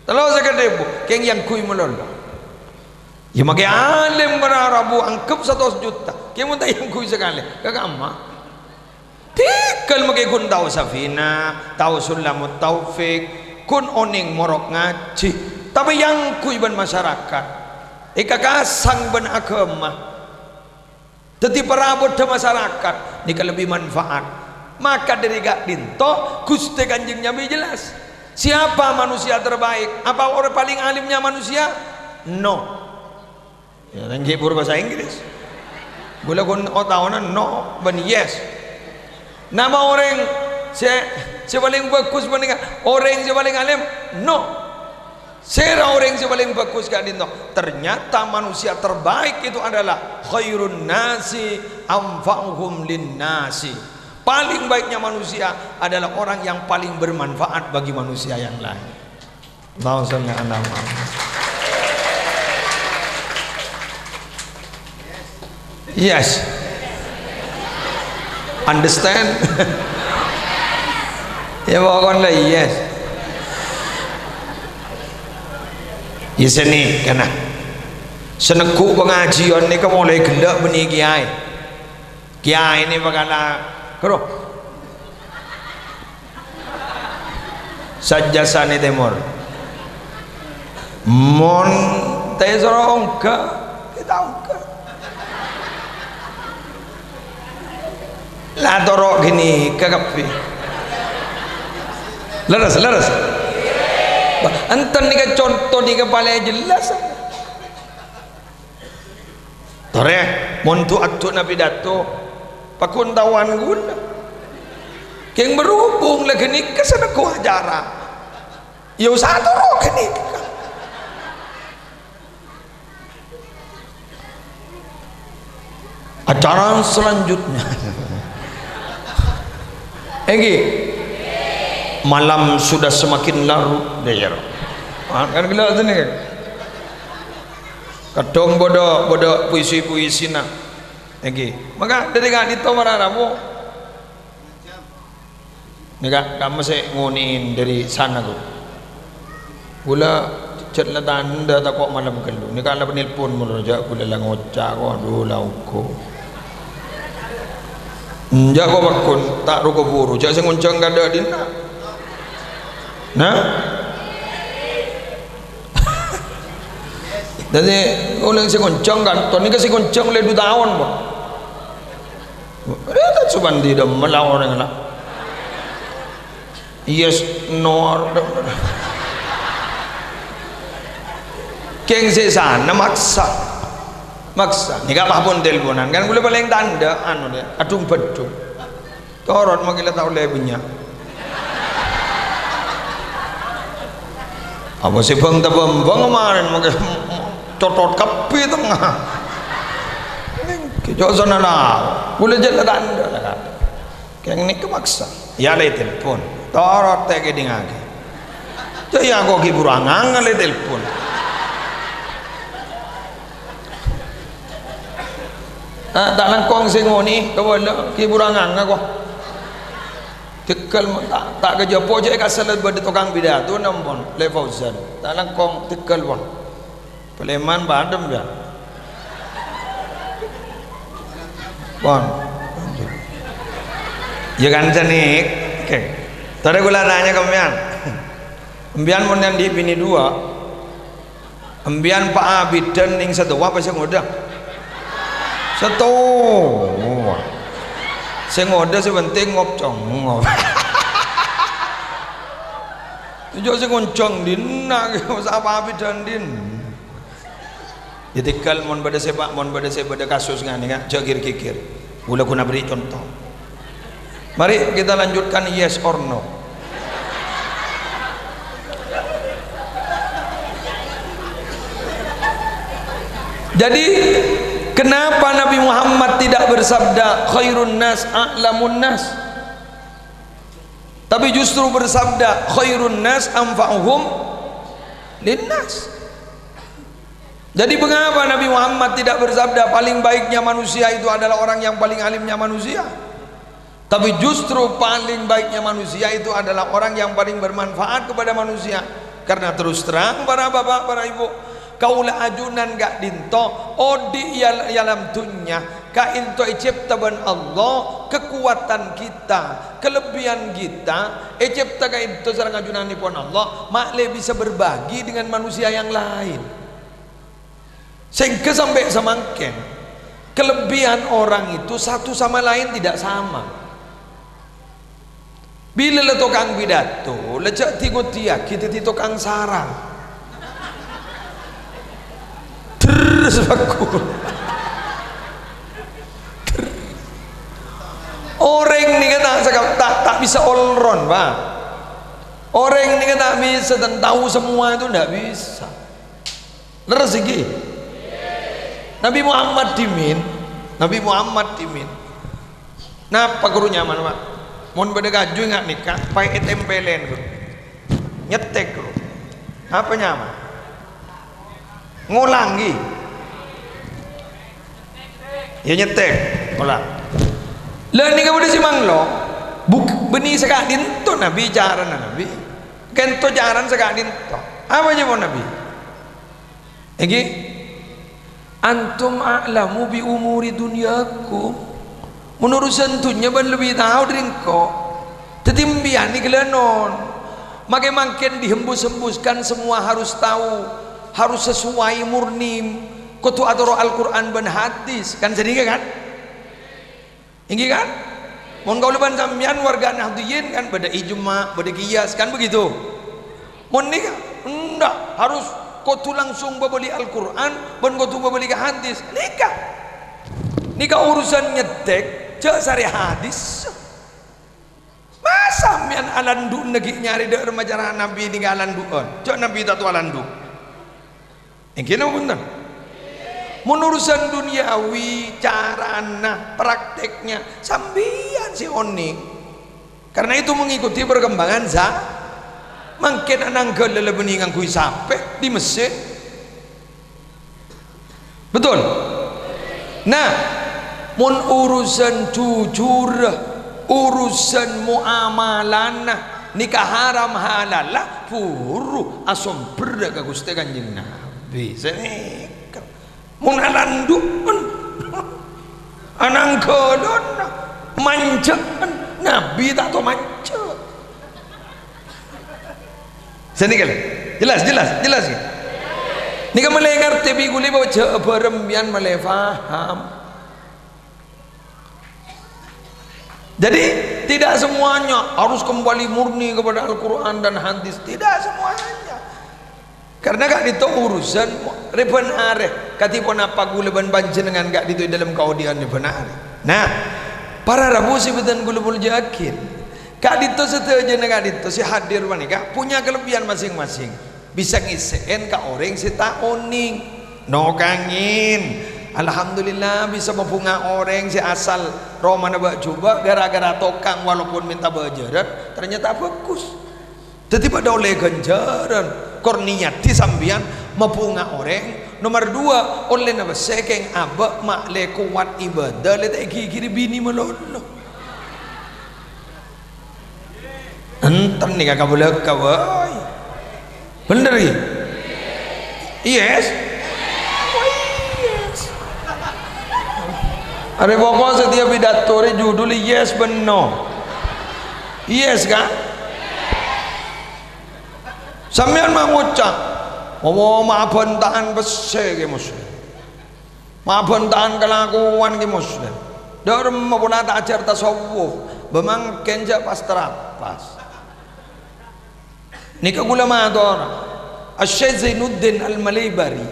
Tello sèket èbu, kèng èyangghuy malolo. Yâ, makè alim para rabu angghep satos juta. Kèng mon ta' èyangghuy sakalè, ka kamma. Tèghâl makè ghun tao Safina, tao Sulamut Taufik, ghun onèng morok ngajhi, tapè èyangghuy bân masyarakat, èkakasang bân aghâma. Dhâddhi parabudhâ masyarakat nèka lebbi manfaat. Maka dâri ka'dinto Ghustè Kanjeng Nabi jelas. Siapa manusia terbaik? Apa orang paling alimnya manusia? No. Ya, èngghi bhuru bhâsa Inggris. Ghulâ ghun otaona no bân yes. Nama orèng sè, sè palèng bhâghus panèka? Orèng sè palèng alim? No. Sèra orèng sè palèng bhâghus ka'dinto? Ternyata manusia terbaik itu adalah khairun nasi anfa'uhum linnasi. Paling baiknya manusia adalah orang yang paling bermanfaat bagi manusia yang lain. Allahumma shalli ala Muhammad. Yes. Understand? Ya, pokoknya yes. Ya, sini, kena. Sè neggu' pangajiyân nèka molaè ghellâ' bânnè kèyaè. Kèyaè nè bhâkal, karo. Sajjasane Timor. Mon ta' soro ongga, kita ongga. La toro' ghânèka kabbhi. Lerres, lerres. Bah, enten nèka conto nèka palèng jelas. Torè, mon du-, addu'na pidato, paghun taowan ghulâ. Kèng berhubung la ghânèka sè neggu' acara. Ya usaha toro' ghânèka. Acara selanjutnya. Èngghi. Malam sudah semakin larut, dâ' iyâ. Ah, kan ghellâ' sini kan. Kadhâng bâdâ, bâdâ puisi-puisina. Èngghi. Maka dâri ka'dinto para rabu. Nèka, kamma sè ngonè'è dâri sana, ghu. Ghulâ jhât la tandhâ tako' malem ghâllu. Nèka la nelpon malolo, jhâ' ghulâ la ngoca', ko', adhu, la onggu. Enjâ', ko', paghun, ta' ru-kaburu, jhâ' sè ngonjhâng kadâ' dinna'. Nah? Dhâddhi, olè sè ngonjhâng kanto nèka sè ngonjhâng olè du taon, Pak. Rèya ta' sopan di dâmma la orèng la. Yes, no. Kèng sè sana maksa. Maksa. Nèka pas pon telponan. Kan ghulâ palèng tandhâ, anu, nè, adhung-bhâdhung. Torot mangkèn la ta' ollè bânnya'. Apa sè bâng-tabâng marèn mangkèn cotot kabbhi tengnga. Nèng, jhâ' sana la. Ghulâ jhâ' la tandhâ la, kan. Kèng nèka maksa. Yâ, la ètelpon. Torot ta' èkèdingngaghi. Jhâ' yâ, ko' ghi' buru anganga la ètelpon. Ah, ta' langkong sè ngonè'è, kabâlâ, ghi' buru anganga, ko'. Tegghâl, ta', ta' kajhâpo, jhâ' èkasellè bâdâ tokang pidato, nampon, Lè Fauzan. Ta' langkong, tegghâl, pon. Palèman padem, yâ. Pon. Yâ kan, jhâ' nèng. Oke. Torè ghulâ tanya ka sampèyan. Sampèyan mon andi' binè duwâ', sampèyan pa-abidhân nèng sè towa apa sè ngodâ? Sè towa. Sè ngodâ sè penting ngop-congop. Jhâ' sè ngonjhâng dinna', sapa abidhân dinna'. Yâ, tegghâl mon bâdâ sè pa-, mon bâdâ sè bâdâ kasus nganèka, jhâ' gir-gigir. Ghulâ ghun aberri' conto. Mari kita lanjutkan yes or no. Jadi, Kenapa Nabi Muhammad tidak bersabda, "Khairun nas a'lamun nas"? Tapi justru bersabda, "Khairun nas anfa'uhum linnas." Jadi, mengapa Nabi Muhammad tidak bersabda, "Paling baiknya manusia itu adalah orang yang paling alimnya manusia"? Tapi justru paling baiknya manusia itu adalah orang yang paling bermanfaat kepada manusia. Karena terus terang, para bapak, para ibu, kaula ajunan ka'dinto, odi' ya-, yalem dunnya, ka'dinto ècèpta bân Allah, kekuatan kita, kelebihan kita, ècèpta ka'dinto sareng ajunanèpon Allah, ma'lè bisa berbagi dengan manusia yang lain. Sehingga sampai samangkèn, kelebihan orang itu satu sama lain tidak sama. Bilâ la tokang pidato, la jhâ' di-ngodiyaghi dhâddhi tokang sarang. Terros bagus. Orèng nèka ta' saka-, ta', ta' bisa all round, Pak. Orèng nèka ta' bisa dan tahu semua itu ndak bisa. Lerres iki? Nabi Muhammad dhimèn, Nabi Muhammad dhimèn. Napa ghuru nyaman, Pak? Mon bâdâ kaju ènga' nèka, paè ètèmpèlèn, ghuru. Nyetèk, ghuru. Apa nyaman? Ngolang, ghi? Ya, nyetèk, ngolang. Lah, nèka bâdâ sè manglo, buk-, bânnè saka'dinto Nabi, carana Nabi. Ka'dinto carana saka'dinto. Apa nyaman Nabi? Èngghi, "Antum a'lamu bi umuri dunyakum." Mon urusan dunnya bân lebbi tao dhâri engko'. Dhâddhi, empèyan nèka la non. Makè mangkèn dihembus-hembuskan semua harus tahu, harus sesuai murni, kodhu atoro' Al-Qur'an bân hadis. Kan sanèka, kan? Èngghi, kan? Mon kaulâ bân sampèyan warga Nahdliyin, kan, bâdâ ijma', bâdâ qiyas, kan begitu? Mon nèka, endak, harus kodhu langsung bâbâli Al-Qur'an, bân kodhu bâbâli ka hadis. Nèka. Nèka urusan nyetèk, jhâ' sarè hadis. Masa sampèyan alandu'na ghi' nyarè dâ' remma cara Nabi nèka alandu'ân? Jhâ' Nabi ta' tao alandu'. Èngghi napa bhunten? Mon urusan dunyawi, carana, prakteknya, sampèyan sè onèng. Karena itu mengikuti perkembangan za-, mangkèn ananggâl la bânnè ngangghuy sapè di masjid. Betul? Nah, mon urusan jujur, urusan muamalana, nèka haram halalla, buru asomberra ka Ghustè Kanjeng Nabi. Sanèka. Mon alandu'ân, ananggâlân, manjâ'ân, Nabi ta' tao manjâ'. Sanèka, lè. Jelas, jelas, jelas, ya? Nèka malè ngartè bi' kulâ, bahwa jhâ' bârâmbiyan malè paham. Jadi, tidak semuanya harus kembali murni kepada Al-Quran dan hadis. Tidak semuanya. Karena ka'dinto urusan rè bân arè. Kadhi ponapa kulâ bân panjhennengngan ka'dinto è dâlem kaodi'ân rè bân arè. Nah, para rabu sè bhâdhân kulâ molja'aghi. Ka'dinto sadhâjâna ka'dinto sè hadir panèka punya kelebihan masing-masing. Bisa ngèssè'è ka orèng sè ta' onèng. No kangèn. Alhamdulillah, bisa mabhunga orèng sè asal romana bâ'-jhubâ' gara-gara tokang, walaupun mènta bâjârân, ternyata bagus. Dhâddhi padâ ollè ghânjhârân. Kor niyadhi sampèyan mabhunga orèng. Nomer dua, ollèna pèssè kèng abâ' ma'lè kowat ibâdâ, lè ta' èghighiri binè malolo. Enten nèka kabâlâkka, wâi. Bhender, ghi? Yes? Wâi, yes. Arè pokok setiap pidato rè judul yes bân no. Yes, kan? Sampèyan ma' ngoca', "Oh, ma' abhântaan pèssè, Kè Muslim." Mabhântaan kalakowan Kè Muslim. Dâ' remma pola ta' ajhâr tasawuf, bâ' mangkèn jhâ' pas-trapas. Nèka kulâ mator, Asy-Syaikh Zainuddin Al-Malaybari.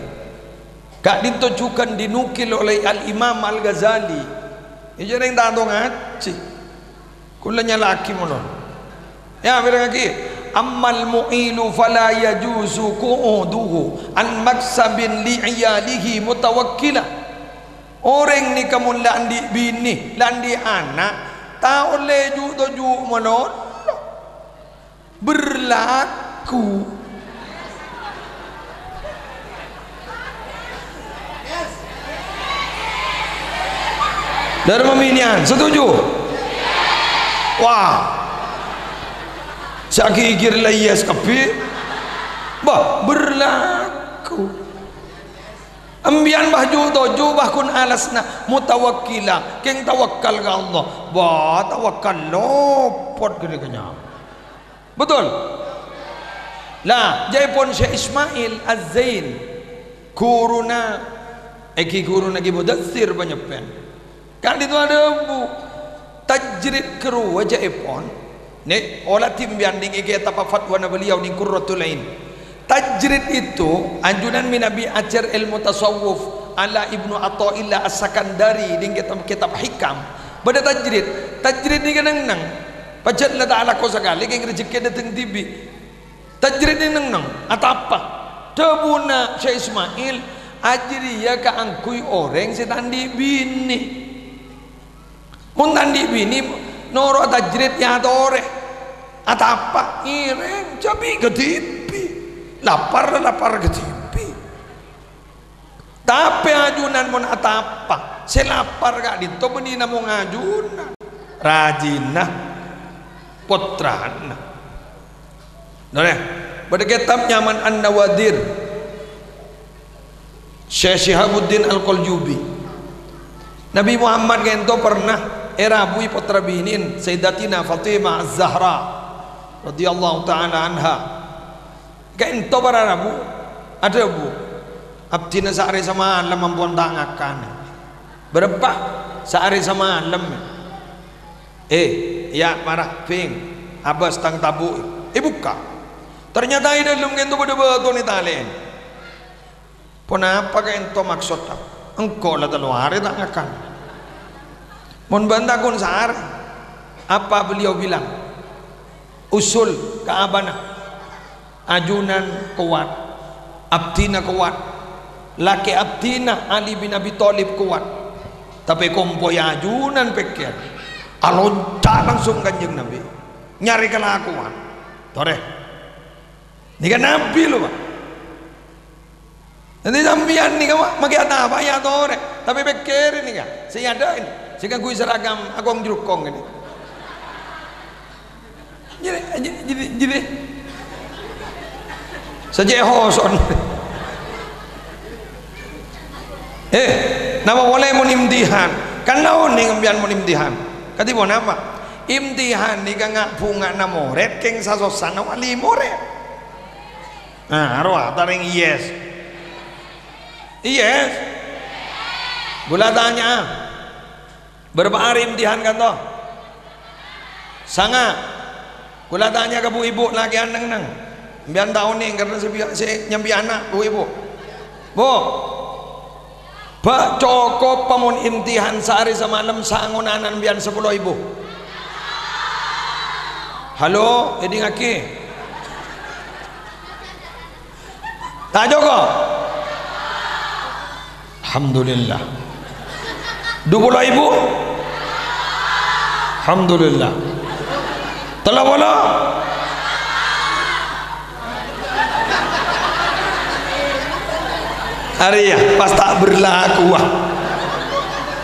Ka'dinto jhughân dinukil olè Al-Imam Al-Ghazali. Iyâ, rèng tanto ngajhi. Kulâ nyala'aghi malolo. Yâ, bârângaghi. "Ammal mu'ilu fala yajuzu qu'uduhu an maksabin li iyalihi mutawakkila." Orèng nèka mon la andi' binè, la andi' ana', ta' ollè ju'-toju' malolo. Berlaku. Dâri mami'an, setuju? Wah. Sè aghir-aghir la yes kabbhi. Bâh, berlaku. Embiyan bâh ju'-toju' bâh ghun alasna mutawakkila, kèng tawakkal ka Allah. Bâh, tawakkal lopot ghânèka nyamana. Betul? La, jâèpon Syekh Ismail Az-Zain, ghuruna, èngghi ghuruna Ki Mudatsir Panyeppen. Ka'dinto adhâbu, tajrid karowa jâèpon. Nè, ola dimbiyan nèng è kètab fatwana beliau nèng Qurratul Ain. Tajrid itu, ajunan mènabi ajhâr èlmo tasawuf ala Ibnu Athaillah As-Sakandari nèng kètab-kètab Hikam. Bâdâ tajrid. Tajrid nèka neng-neng. Pajhât la ta' alako sakalè, kèng rejhekkè dâteng dhibi'. Tajrid neng-neng, atapa? Dhâbuna Syekh Ismail, ajâriyâ kaangghuy orèng sè ta' andi' binè. Mon ta' andi' binè, noro' tajrid èyatorè. Atapa? Ngèrèng, jhâ' bi' kadhibi'. Lapar, lapar kadhibi'. Tapè ajunan mon atapa, sè lapar ka'dinto bânnè namong ajunan. Rajina, pottrana. Nolè, bâdâ kètab nyamana An-Nawadir, Syekh Syihabuddin Al-Qaljubi. Nabi Muhammad ka'dinto pernah èrabui pottra binè'na Sayyidatina Fatimah Az-Zahra radhiyallahu ta'ala anha. Ka'dinto para rabu, adhâbu, "Abdhina saarè samalem ampon ta' ngakan." "Bârâmpa?" "Saarè samalem." "Eh, iyâ, mara, bhing, abâs tang tabu'." Èbukka'. Ternyata è dâlem ka'dinto bâdâ bâtona ètalè'è. "Ponapa ka'dinto maksodda?" "Engko' la tello arè ta' ngakan." "Mon bâ'na ta' ghun saarè, apa beliau bilang?" "Usul ka abana, ajunan kowat, abdhina kowat, lakè abdhina Ali bin Abi Thalib kowat, tapè kompoy ajunan pèkkèr." Alonca' langsung Kanjeng Nabi, nyarè kalakowan. Torè. Nèka Nabi lho, Pak. Dhâddhi sampèyan nèka, Pak, makè atapa èyatorè, tapè pèkkèrè nèka, sè èadâ'â nèka, sè ngangghuy seragam akong jrukong nèka. Jârèya, jârèya, jârèya, jârèya. Sajjhâ hoson. Eh, napa polè mon imtihan? Kan la onèng sampèyan mon imtihan. Kadhi ponapa? Imtihan nèka nga'-bhunga'na morèd, kèng sasossana wali morèd. Nah, rowa tarèng yes. Yes. Ghulâ tanya'a. Bârâmpa arè imtihan ka'dinto? Sanga'. Ghulâ tanya'a ka bu-ibu lakèyan neng-neng. Sampèyan ta' onèng karna sè bi-, sè nyambi ana', bu-ibu. Bu, bâ' cokop pa mon imtihan saarè samalem sangonanan sampèyan sapolo èbu? Halo, èdingngaghi. Ta' cokop? Alhamdulillah. Dupolo èbu? Alhamdulillah. Tello polo? Arèya, pas ta' berlaku, wah.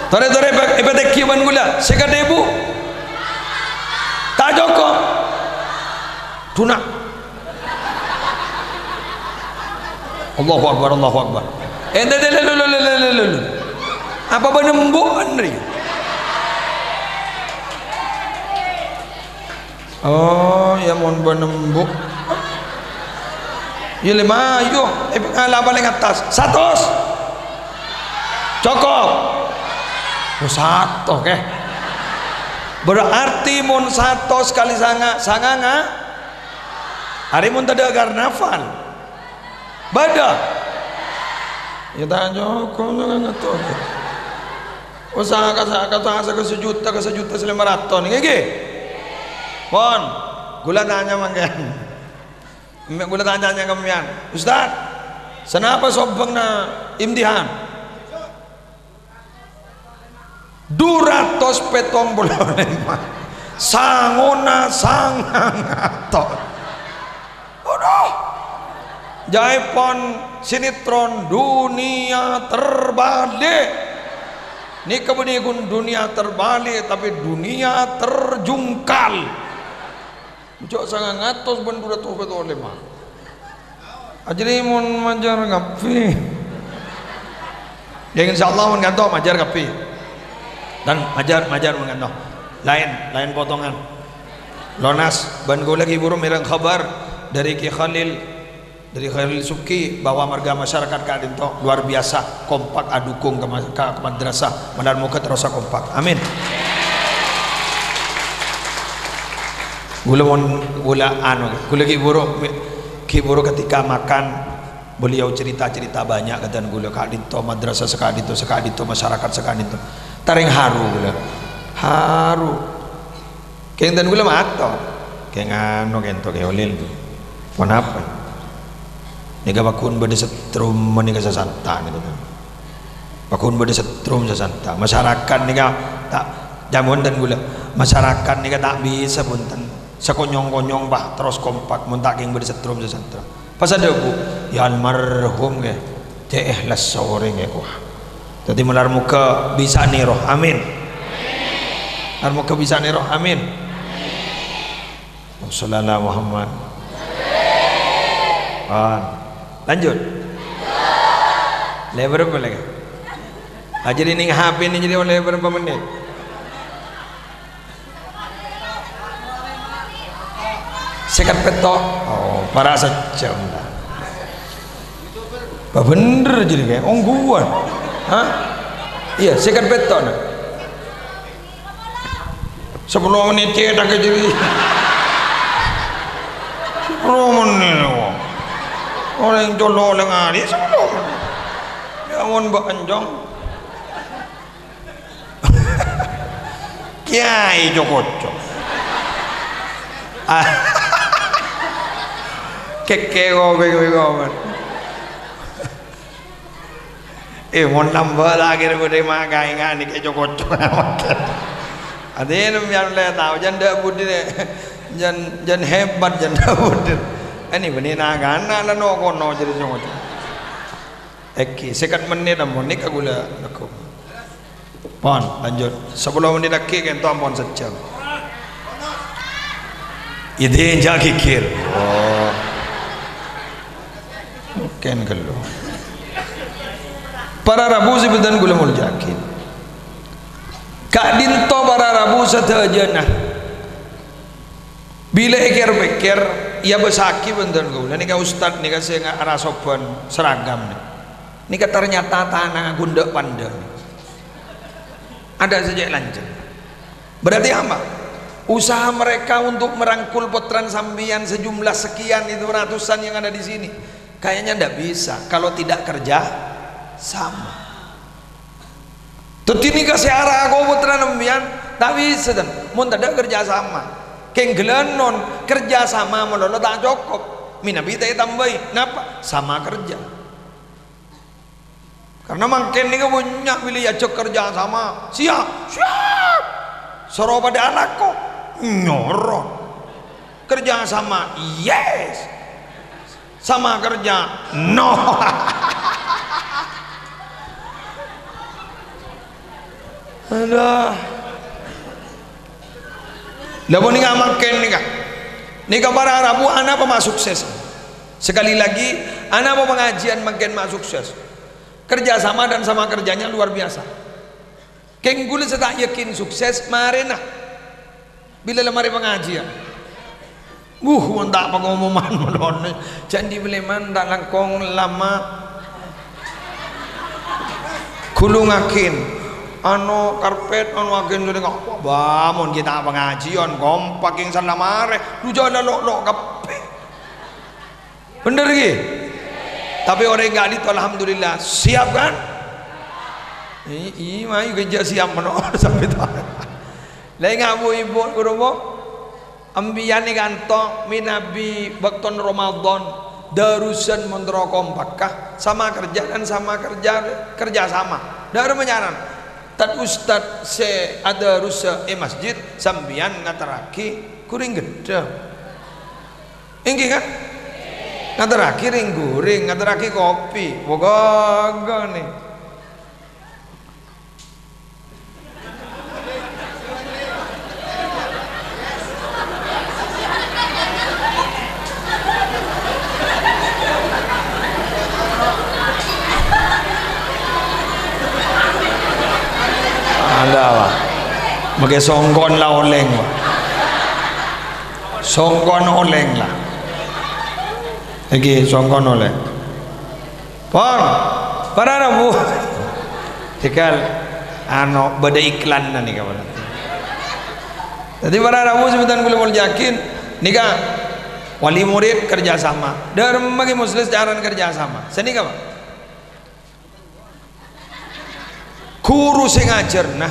Torè-torè, èpa-, èpatèngghi bân ghulâ. Sèket èbu? Ta' cokop? Dhuna. Allahu Akbar, Allahu Akbar. Ente de lelu, lelu, lelu, lelu. Apa bâ'na embu'en rè? Oh, ya mon bâ'na embu'. Ya lima, ayo. Eh, ala paling atas. Satos. Cokop. Oh, satos, oke. Berarti mon satos kali sanga, sanga nga? Arè mon tadâ' karnaval. Bâdâ. Ya, ta' cokop, ta' ngatong. Oh, saka, saka, ta' saka sajuta, ka sajuta salèma ratos, ngghi? Pon, ghulâ tanya mangkèn. Mè' ghulâ tanya ka sampèyan. Ustaz, sanapa sobbhângnga imtihan? Du ratos pèttong polo lèma'. Sangona sangang atos. Aduh. Jâèpon sinetron Dunia Terbalik. Nèka bânnè ghun Dunia Terbalik, tapè dunia terjungkal. Ojo' sangang atos bân du ratos pèttong polo lèma'. Ajâriyâ mon majâr kabbhi. Ya, insyaallah mon kanto majâr kabbhi. Dan majâr, majâr mon kanto. Laèn, laèn potongan. Lonas, bân kaulâ ghi' bhuru mèreng khabar dâri Ki Khalil. Dâri Khalil Subki bahwa marghâ masyarakat ka'dinto luar biasa kompak adukung ka ma-, ka, ka madrasah. Malar moghâ terrosa kompak. Amin. Ghulâ mon, ghulâ anu, ghulâ ghi' bhuru, ghi' bhuru ketika makan, beliau cerita-cerita banyak ka dân ghulâ ka'dinto, madrasah saka'dinto, saka'dinto, masyarakat saka'dinto. Tarèng haru ghulâ. Haru. Kèng dân ghulâ mator. Kèng anu kènto Kè Holil. Ponapa? Nèka paggun bâdâ setrum nèka sasanta nèka. Paggun bâdâ setrum sasanta. Masyarakat nèka ta', jâ' mon dân ghulâ. Masyarakat nèka ta' bisa bhunten. Sakonyong-konyong, Pak, terros kompak mon ta' kèng bâdâ setrum sasanta. Pas adhâbu, "Ya almarhum, ghi, cè' èhlas orèng, ghi, kowa." Dhâddhi, malar moghâ bisa nèro. Amin. Malar moghâ bisa nèro. Amin. Shallallahu Muhammad. Pon. Lanjut. Lèbâr apa lagi? Aja ning H P ini jadi lèbâr berapa menit? Sèket pètto'. Oh, para' sajjhâm, ta'? Bâ bhender jadi kayak ongguan. Hah? Iyâ, sèket pètto', nah. Sapolo menit cètak jadi. Sapolo menit, wong. Orèng colo' lè ngarè sapolo menit. Ya ampon, Mbak Enjong. Kiai co-koco. Ah. Kèkè ngobeng-ngobeng. Eh, mon nambah lah, akhirnya pada makaingan, ini kayak co-koco. Artinya, biar mulai tahu, jân dâ' budi, jân, jân hebat, jân dâ' budi. Ini benih naga, anak lah no kono jadi co-koco. Èngghi, sèket menit ampon, nèka ghulâ lekko. Pon, lanjut. Sapolo menit lagi, kènto ampon sajjhâm. Ide jâ' ghighir. Oh. Mungkin ghâllu. Para rabu sè bhâdhân ghulâ molja'aghi. Ka'dinto para rabu sadhâjâna. Bilâ èkèr-pèkèr, èabâsaghi bhâdhân kaulâ nèka ustad nèka sè nga-, arasoban seragam nè-, nèka ternyata tana ghun dâ' pandâ. Ada saja lanjut. Berarti apa? Usaha mereka untuk merangkul potran sampeyan sejumlah sekian itu ratusan yang ada di sini, kayaknya ndak bisa kalau tidak kerja sama. Dhâddhi nèka sè ara akowa pottrana sampèyan, ta' bisa, ten. Mon tadhâ' kerja sama. Kèng ghâlânon, kerja sama malolo ta' cokop. Mènabi ta' ètambâi. Napa? Sama kerja. Karena mangkèn nèka bânnya' bilâ èajhâk kerja sama. Siap? Siap! Soro padâ alako? Nyoro. Kerja sama, yes. Sama kerja, no. Aduh. Lah, mon nèka mangkèn nèka. Nèka para rabu, ana apa ma' sukses? Sekali lagi, ana apa pengajian mangkèn ma' sukses? Kerja sama dan sama kerjanya luar biasa. Kèng ghulâ sè ta' yakin sukses, marèna. Bilâ la marè pangajiân. Wuh, mon ta' pangomoman malonè. Jhâ' andi' bilâ man ta' langkong lama. Ghulungngaghi. Ano karpet, ano agen jârèya, wah, mon ghi' ta' pangajiân, kompak kèng sala marè. Lu jâ' la lo'-lo' kabbhi. Bhender, ghi? Tapè orèng ka'dinto, alhamdulillah, siap, kan? I-, i-, mayu ghi' jâ' siap mano, sampè' ta-, la enga' bu-ibu, ghuru, bu? Empiyan è kanto mènabi bâktona Ramadan, darusan mon terro kompakka, sama kerja dan sama kerja, kerja sama. Dâ' remma nyaran. Tad-ustad sè adarusa è masjid, sampèyan ngaterraghi ghuring ghedhâng. Èngghi, kan? Ngaterraghi rèng-ghuring, ngaterraghi kopi. Wah, ghâgghâ, nè. Ada, Pak. Make songkon la olèng, Pak. Songkon olèng la. Iki songkon olèng. Pon, para rabu. Cekal, ano, bâdâ iklanna nèka, Pak. Dhâddhi, para rabu sè bhâdhân kaulâ molja'aghi, nèka wali murid kerjasama. Dârma ghi Muslis carana kerjasama. Sanèka, Pak. Ghuru sè ngajhârâna,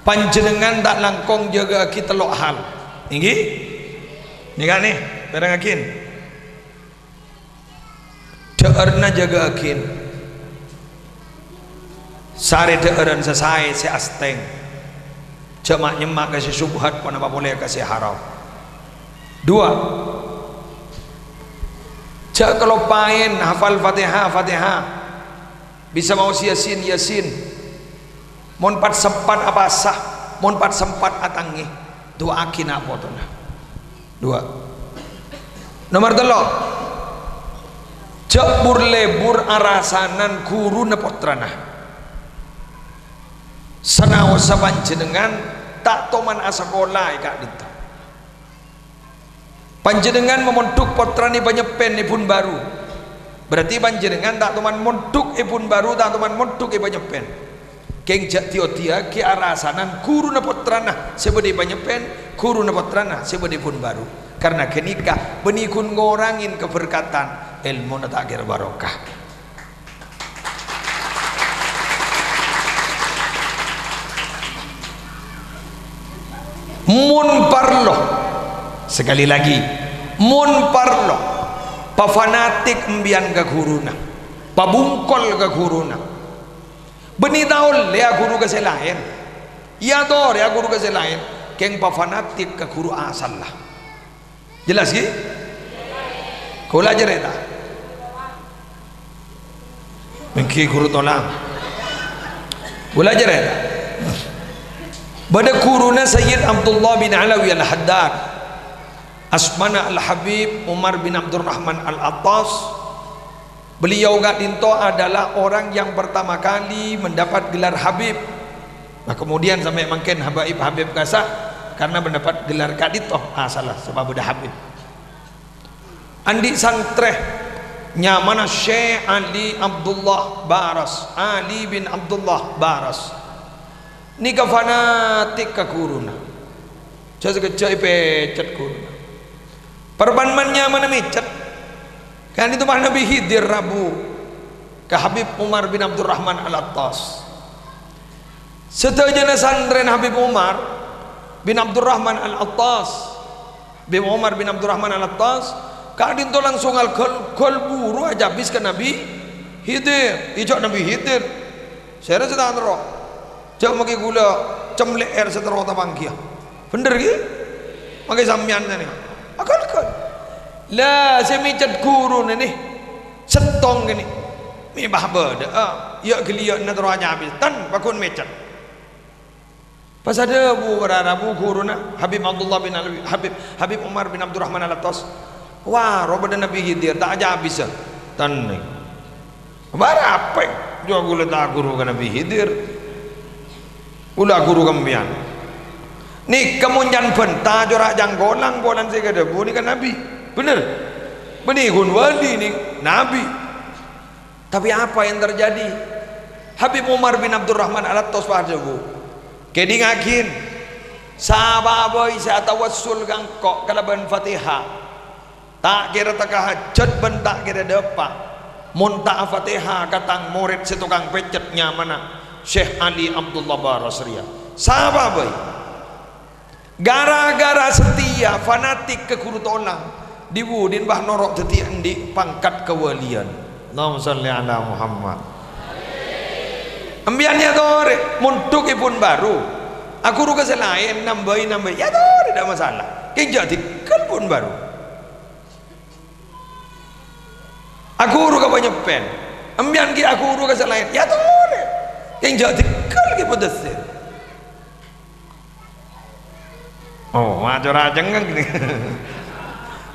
panjhennengngan ta' langkong jâgâ'aghi tello' hal. Èngghi? Nèka, nè, pèrengngaghi. Dhâ'ârna jâgâ'aghi. Sarè dhâ'ârân sè saè, sè astèng. Jhâ' ma'-nyemma' ka sè syubhat, ponapa polè ka sè haram. Dua, jhâ' kaloppaèn hafal Fatihah, Fatihah. Bisa maos Yasin, Yasin. Mon pat-sempat apasa, mon pat-sempat atangè, du'aaghi na' potona. Dua. Nomor tello', jhâ' bur-lebur arasanan ghuruna pottrana. Sanaossa panjhennengngan ta' toman asakola è ka'dinto. Panjhennengngan mamondhuk pottrana è Banyeppen è Bunbaru. Berarti panjhennengngan ta' toman mondhuk è Bunbaru, ta' toman mondhuk è Banyeppen. Kèng jhâ' di-odi'aghi arasanan ghuruna pottrana sè bâdâ è Banyeppen, ghuruna pottrana sè bâdâ è Bunbaru. Karna ghânèka bânnè ghun ngorangè kaberkatan, èlmona ta' kèra barokah. Mon parlo, sekali lagi, mon parlo, pafanatik empèyan ka ghuruna, pabungkol ka ghuruna. Bânnè ta' ollè aghuru ka sè laèn. Èyatorè aghuru ka sè laèn, kèng pafanatik ka ghuru asalla. Jelas, ghi? Kaulâ ajarè, ta? Èngghi ghuru tolang. Kaulâ ajarè, ta? Bâdâ ghuruna Sayyid Abdullah bin Alawi Al-Haddad. Asmana Al-Habib Umar bin Abdurrahman Al-Attas. Beliau ka'dinto adalah orang yang pertama kali mendapat gelar Habib. Nah, kemudian sampai mangkèn Habaib Habib kasa karena mendapat gelar ka'dinto. Ah, salah, sebab udah Habib. Andi' santrè nyamana Syekh Ali Abdullah Baras, Ali bin Abdullah Baras. Nèka fanatik ka ghuruna. Jhâ' sakejjhâ' èpècet ghuruna. Parman-man nyamana mècet. Ka'dinto pas Nabi Khidir rabu ka Habib Umar bin Abdurrahman Al-Attas. Sadhâjâna santrèna Habib Umar bin Abdurrahman Al-Attas. Habib Umar bin Abdurrahman Al-Attas ka'dinto langsung al-ghal-ghal buru ajâbis ka Nabi Khidir. Èjhâ' Nabi Khidir. Sèra sè ta' terro. Jhâ' maghi ghulâ cemle'èr sè terro tapanggiyâ. Bhender, ghi? Maghi sampèyan, nè. Aghâl-ghâl. La, sè mècet ghuruna, nè. Sèttong kènè'. Mè' bâ' bâdâ, ah, yâ' ghâliyâ'na terro anyabis. Tan, paghun mècet. Pas adhâbu para rabu ghuruna, Habib Abdullah bin Al-, Habib, Habib Umar bin Abdurrahman Al-Attas. Wah, robbhâna Nabi Khidir, ta' ajâbis, ah. Tan, nè. Bârâmma, jhâ' ghulâ ta' ghuru ka Nabi Khidir. Ghulâ ghuru ka empèyan. Nèka mon can bânta, jhâ' ra cangkolang polana sè èkadhâbu nèka Nabi. Bhender? Bânnè ghun wali nè, Nabi. Tapi apa yang terjadi? Habib Umar bin Abdurrahman Al-Attas pas adhâbu, "Kèdhingngaghi, sapa bhâi sè atawassul ka engko' kalabân Fatihah, ta' kèra tekka hajhât bân ta' kèra dâpa', mon ta' Fatihah ka tang morèd sè tokang pècet nyamana Syekh Ali Abdullah Baras rèya. Sapa bhâi?" Gara-gara setia, fanatik ka ghuru tolang, dhi-budhina bâ' noro' dhâddhi andi' pangkat kawalian. Allahumma shalli ala Muhammad. Empèyan èyatorè, mondhuk è Pekanbaru. Aghuru ka sè laèn, nambâi-nambâi, èyatorè, ta' masalah. Kèng jhâ' dhingghâl Pekanbaru. Aghuru ka Panyeppèn. Empèyan ghi' aghuru ka sè laèn, èyatorè. Kèng jhâ' dhingghâl ghi' Mudassir. Oh, ma' cora' cengngeng gini.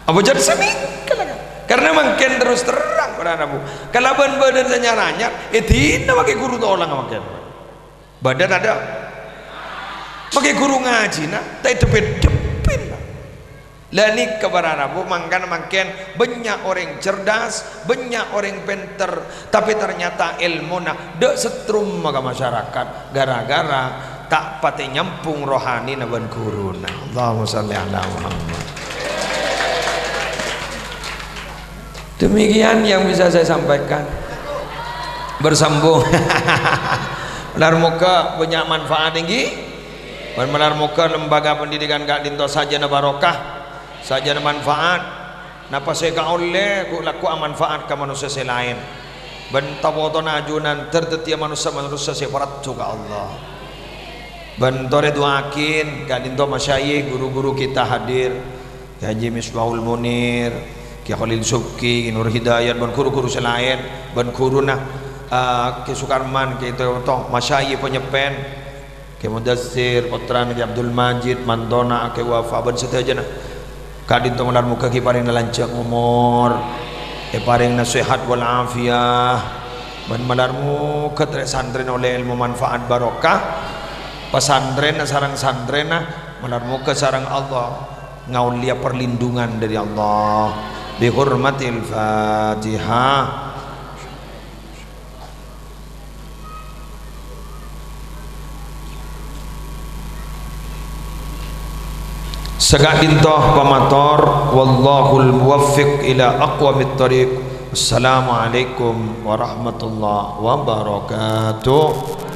Apa jhât samèngkèl, kan? Karena mangkèn terus terang, para rabu. Kalabân bâdân sè nyar-anyar, è dinna makè ghuru tolang mangkèn. Bâdân tadâ'? Makè ghuru ngajhina, ta' èdhep-èdhebbhin. La nèka para rabu, mangkana mangkèn bânnya' orèng cerdas, bânnya' orèng pènter, tapè ternyata èlmona dâ' setrum ka masyarakat gara-gara ta' patè nyambhung rohanina bân ghuruna. Allahumma shalli ala Muhammad. Demikian yang bisa saya sampaikan. Bersambung. Malar moghâ bânnya' manfaat èngghi. Bân malar moghâ lembaga pendidikan ka'dinto sajâna barokah, sajâna manfaat. Napa sè èkaollè ghu-, lagghu' amanfaat ka manossa sè laèn. Bân ta-potona ajunan dhâr dhâddhiyâ manossa-manossa sè parajâ ka Allah. Bân torè du'aaghin ka'dinto masyayikh, guru-guru kita hadir. Kè Haji Misbahul Munir, Kè Khalil Subki, Kè Nur Hidayat, bân ghuru-ghuru sè laèn, bân ghuruna, eh, Kè Sukarman, Kè Toto, masyayikh Panyeppèn, Kè Mudassir, pottrana Kè Abdul Majid, mantona Kè Wafa, bân sadhâjâna. Ka'dinto malar moghâ ghi' parèngna lanjhâng omor, èparèngna sehat wal afiyah, bân malar moghâ trè-santrèna ollè èlmo manfaat barokah, pesantrenna sareng santrèna, malar moghâ sareng Allah ngaollèya perlindungan dâri Allah. Bihurmatil Fatihah. Saka'dinto pamator, wallahul muwaffiq ila aqwamit thariq. Assalamualaikum warahmatullahi wabarakatuh.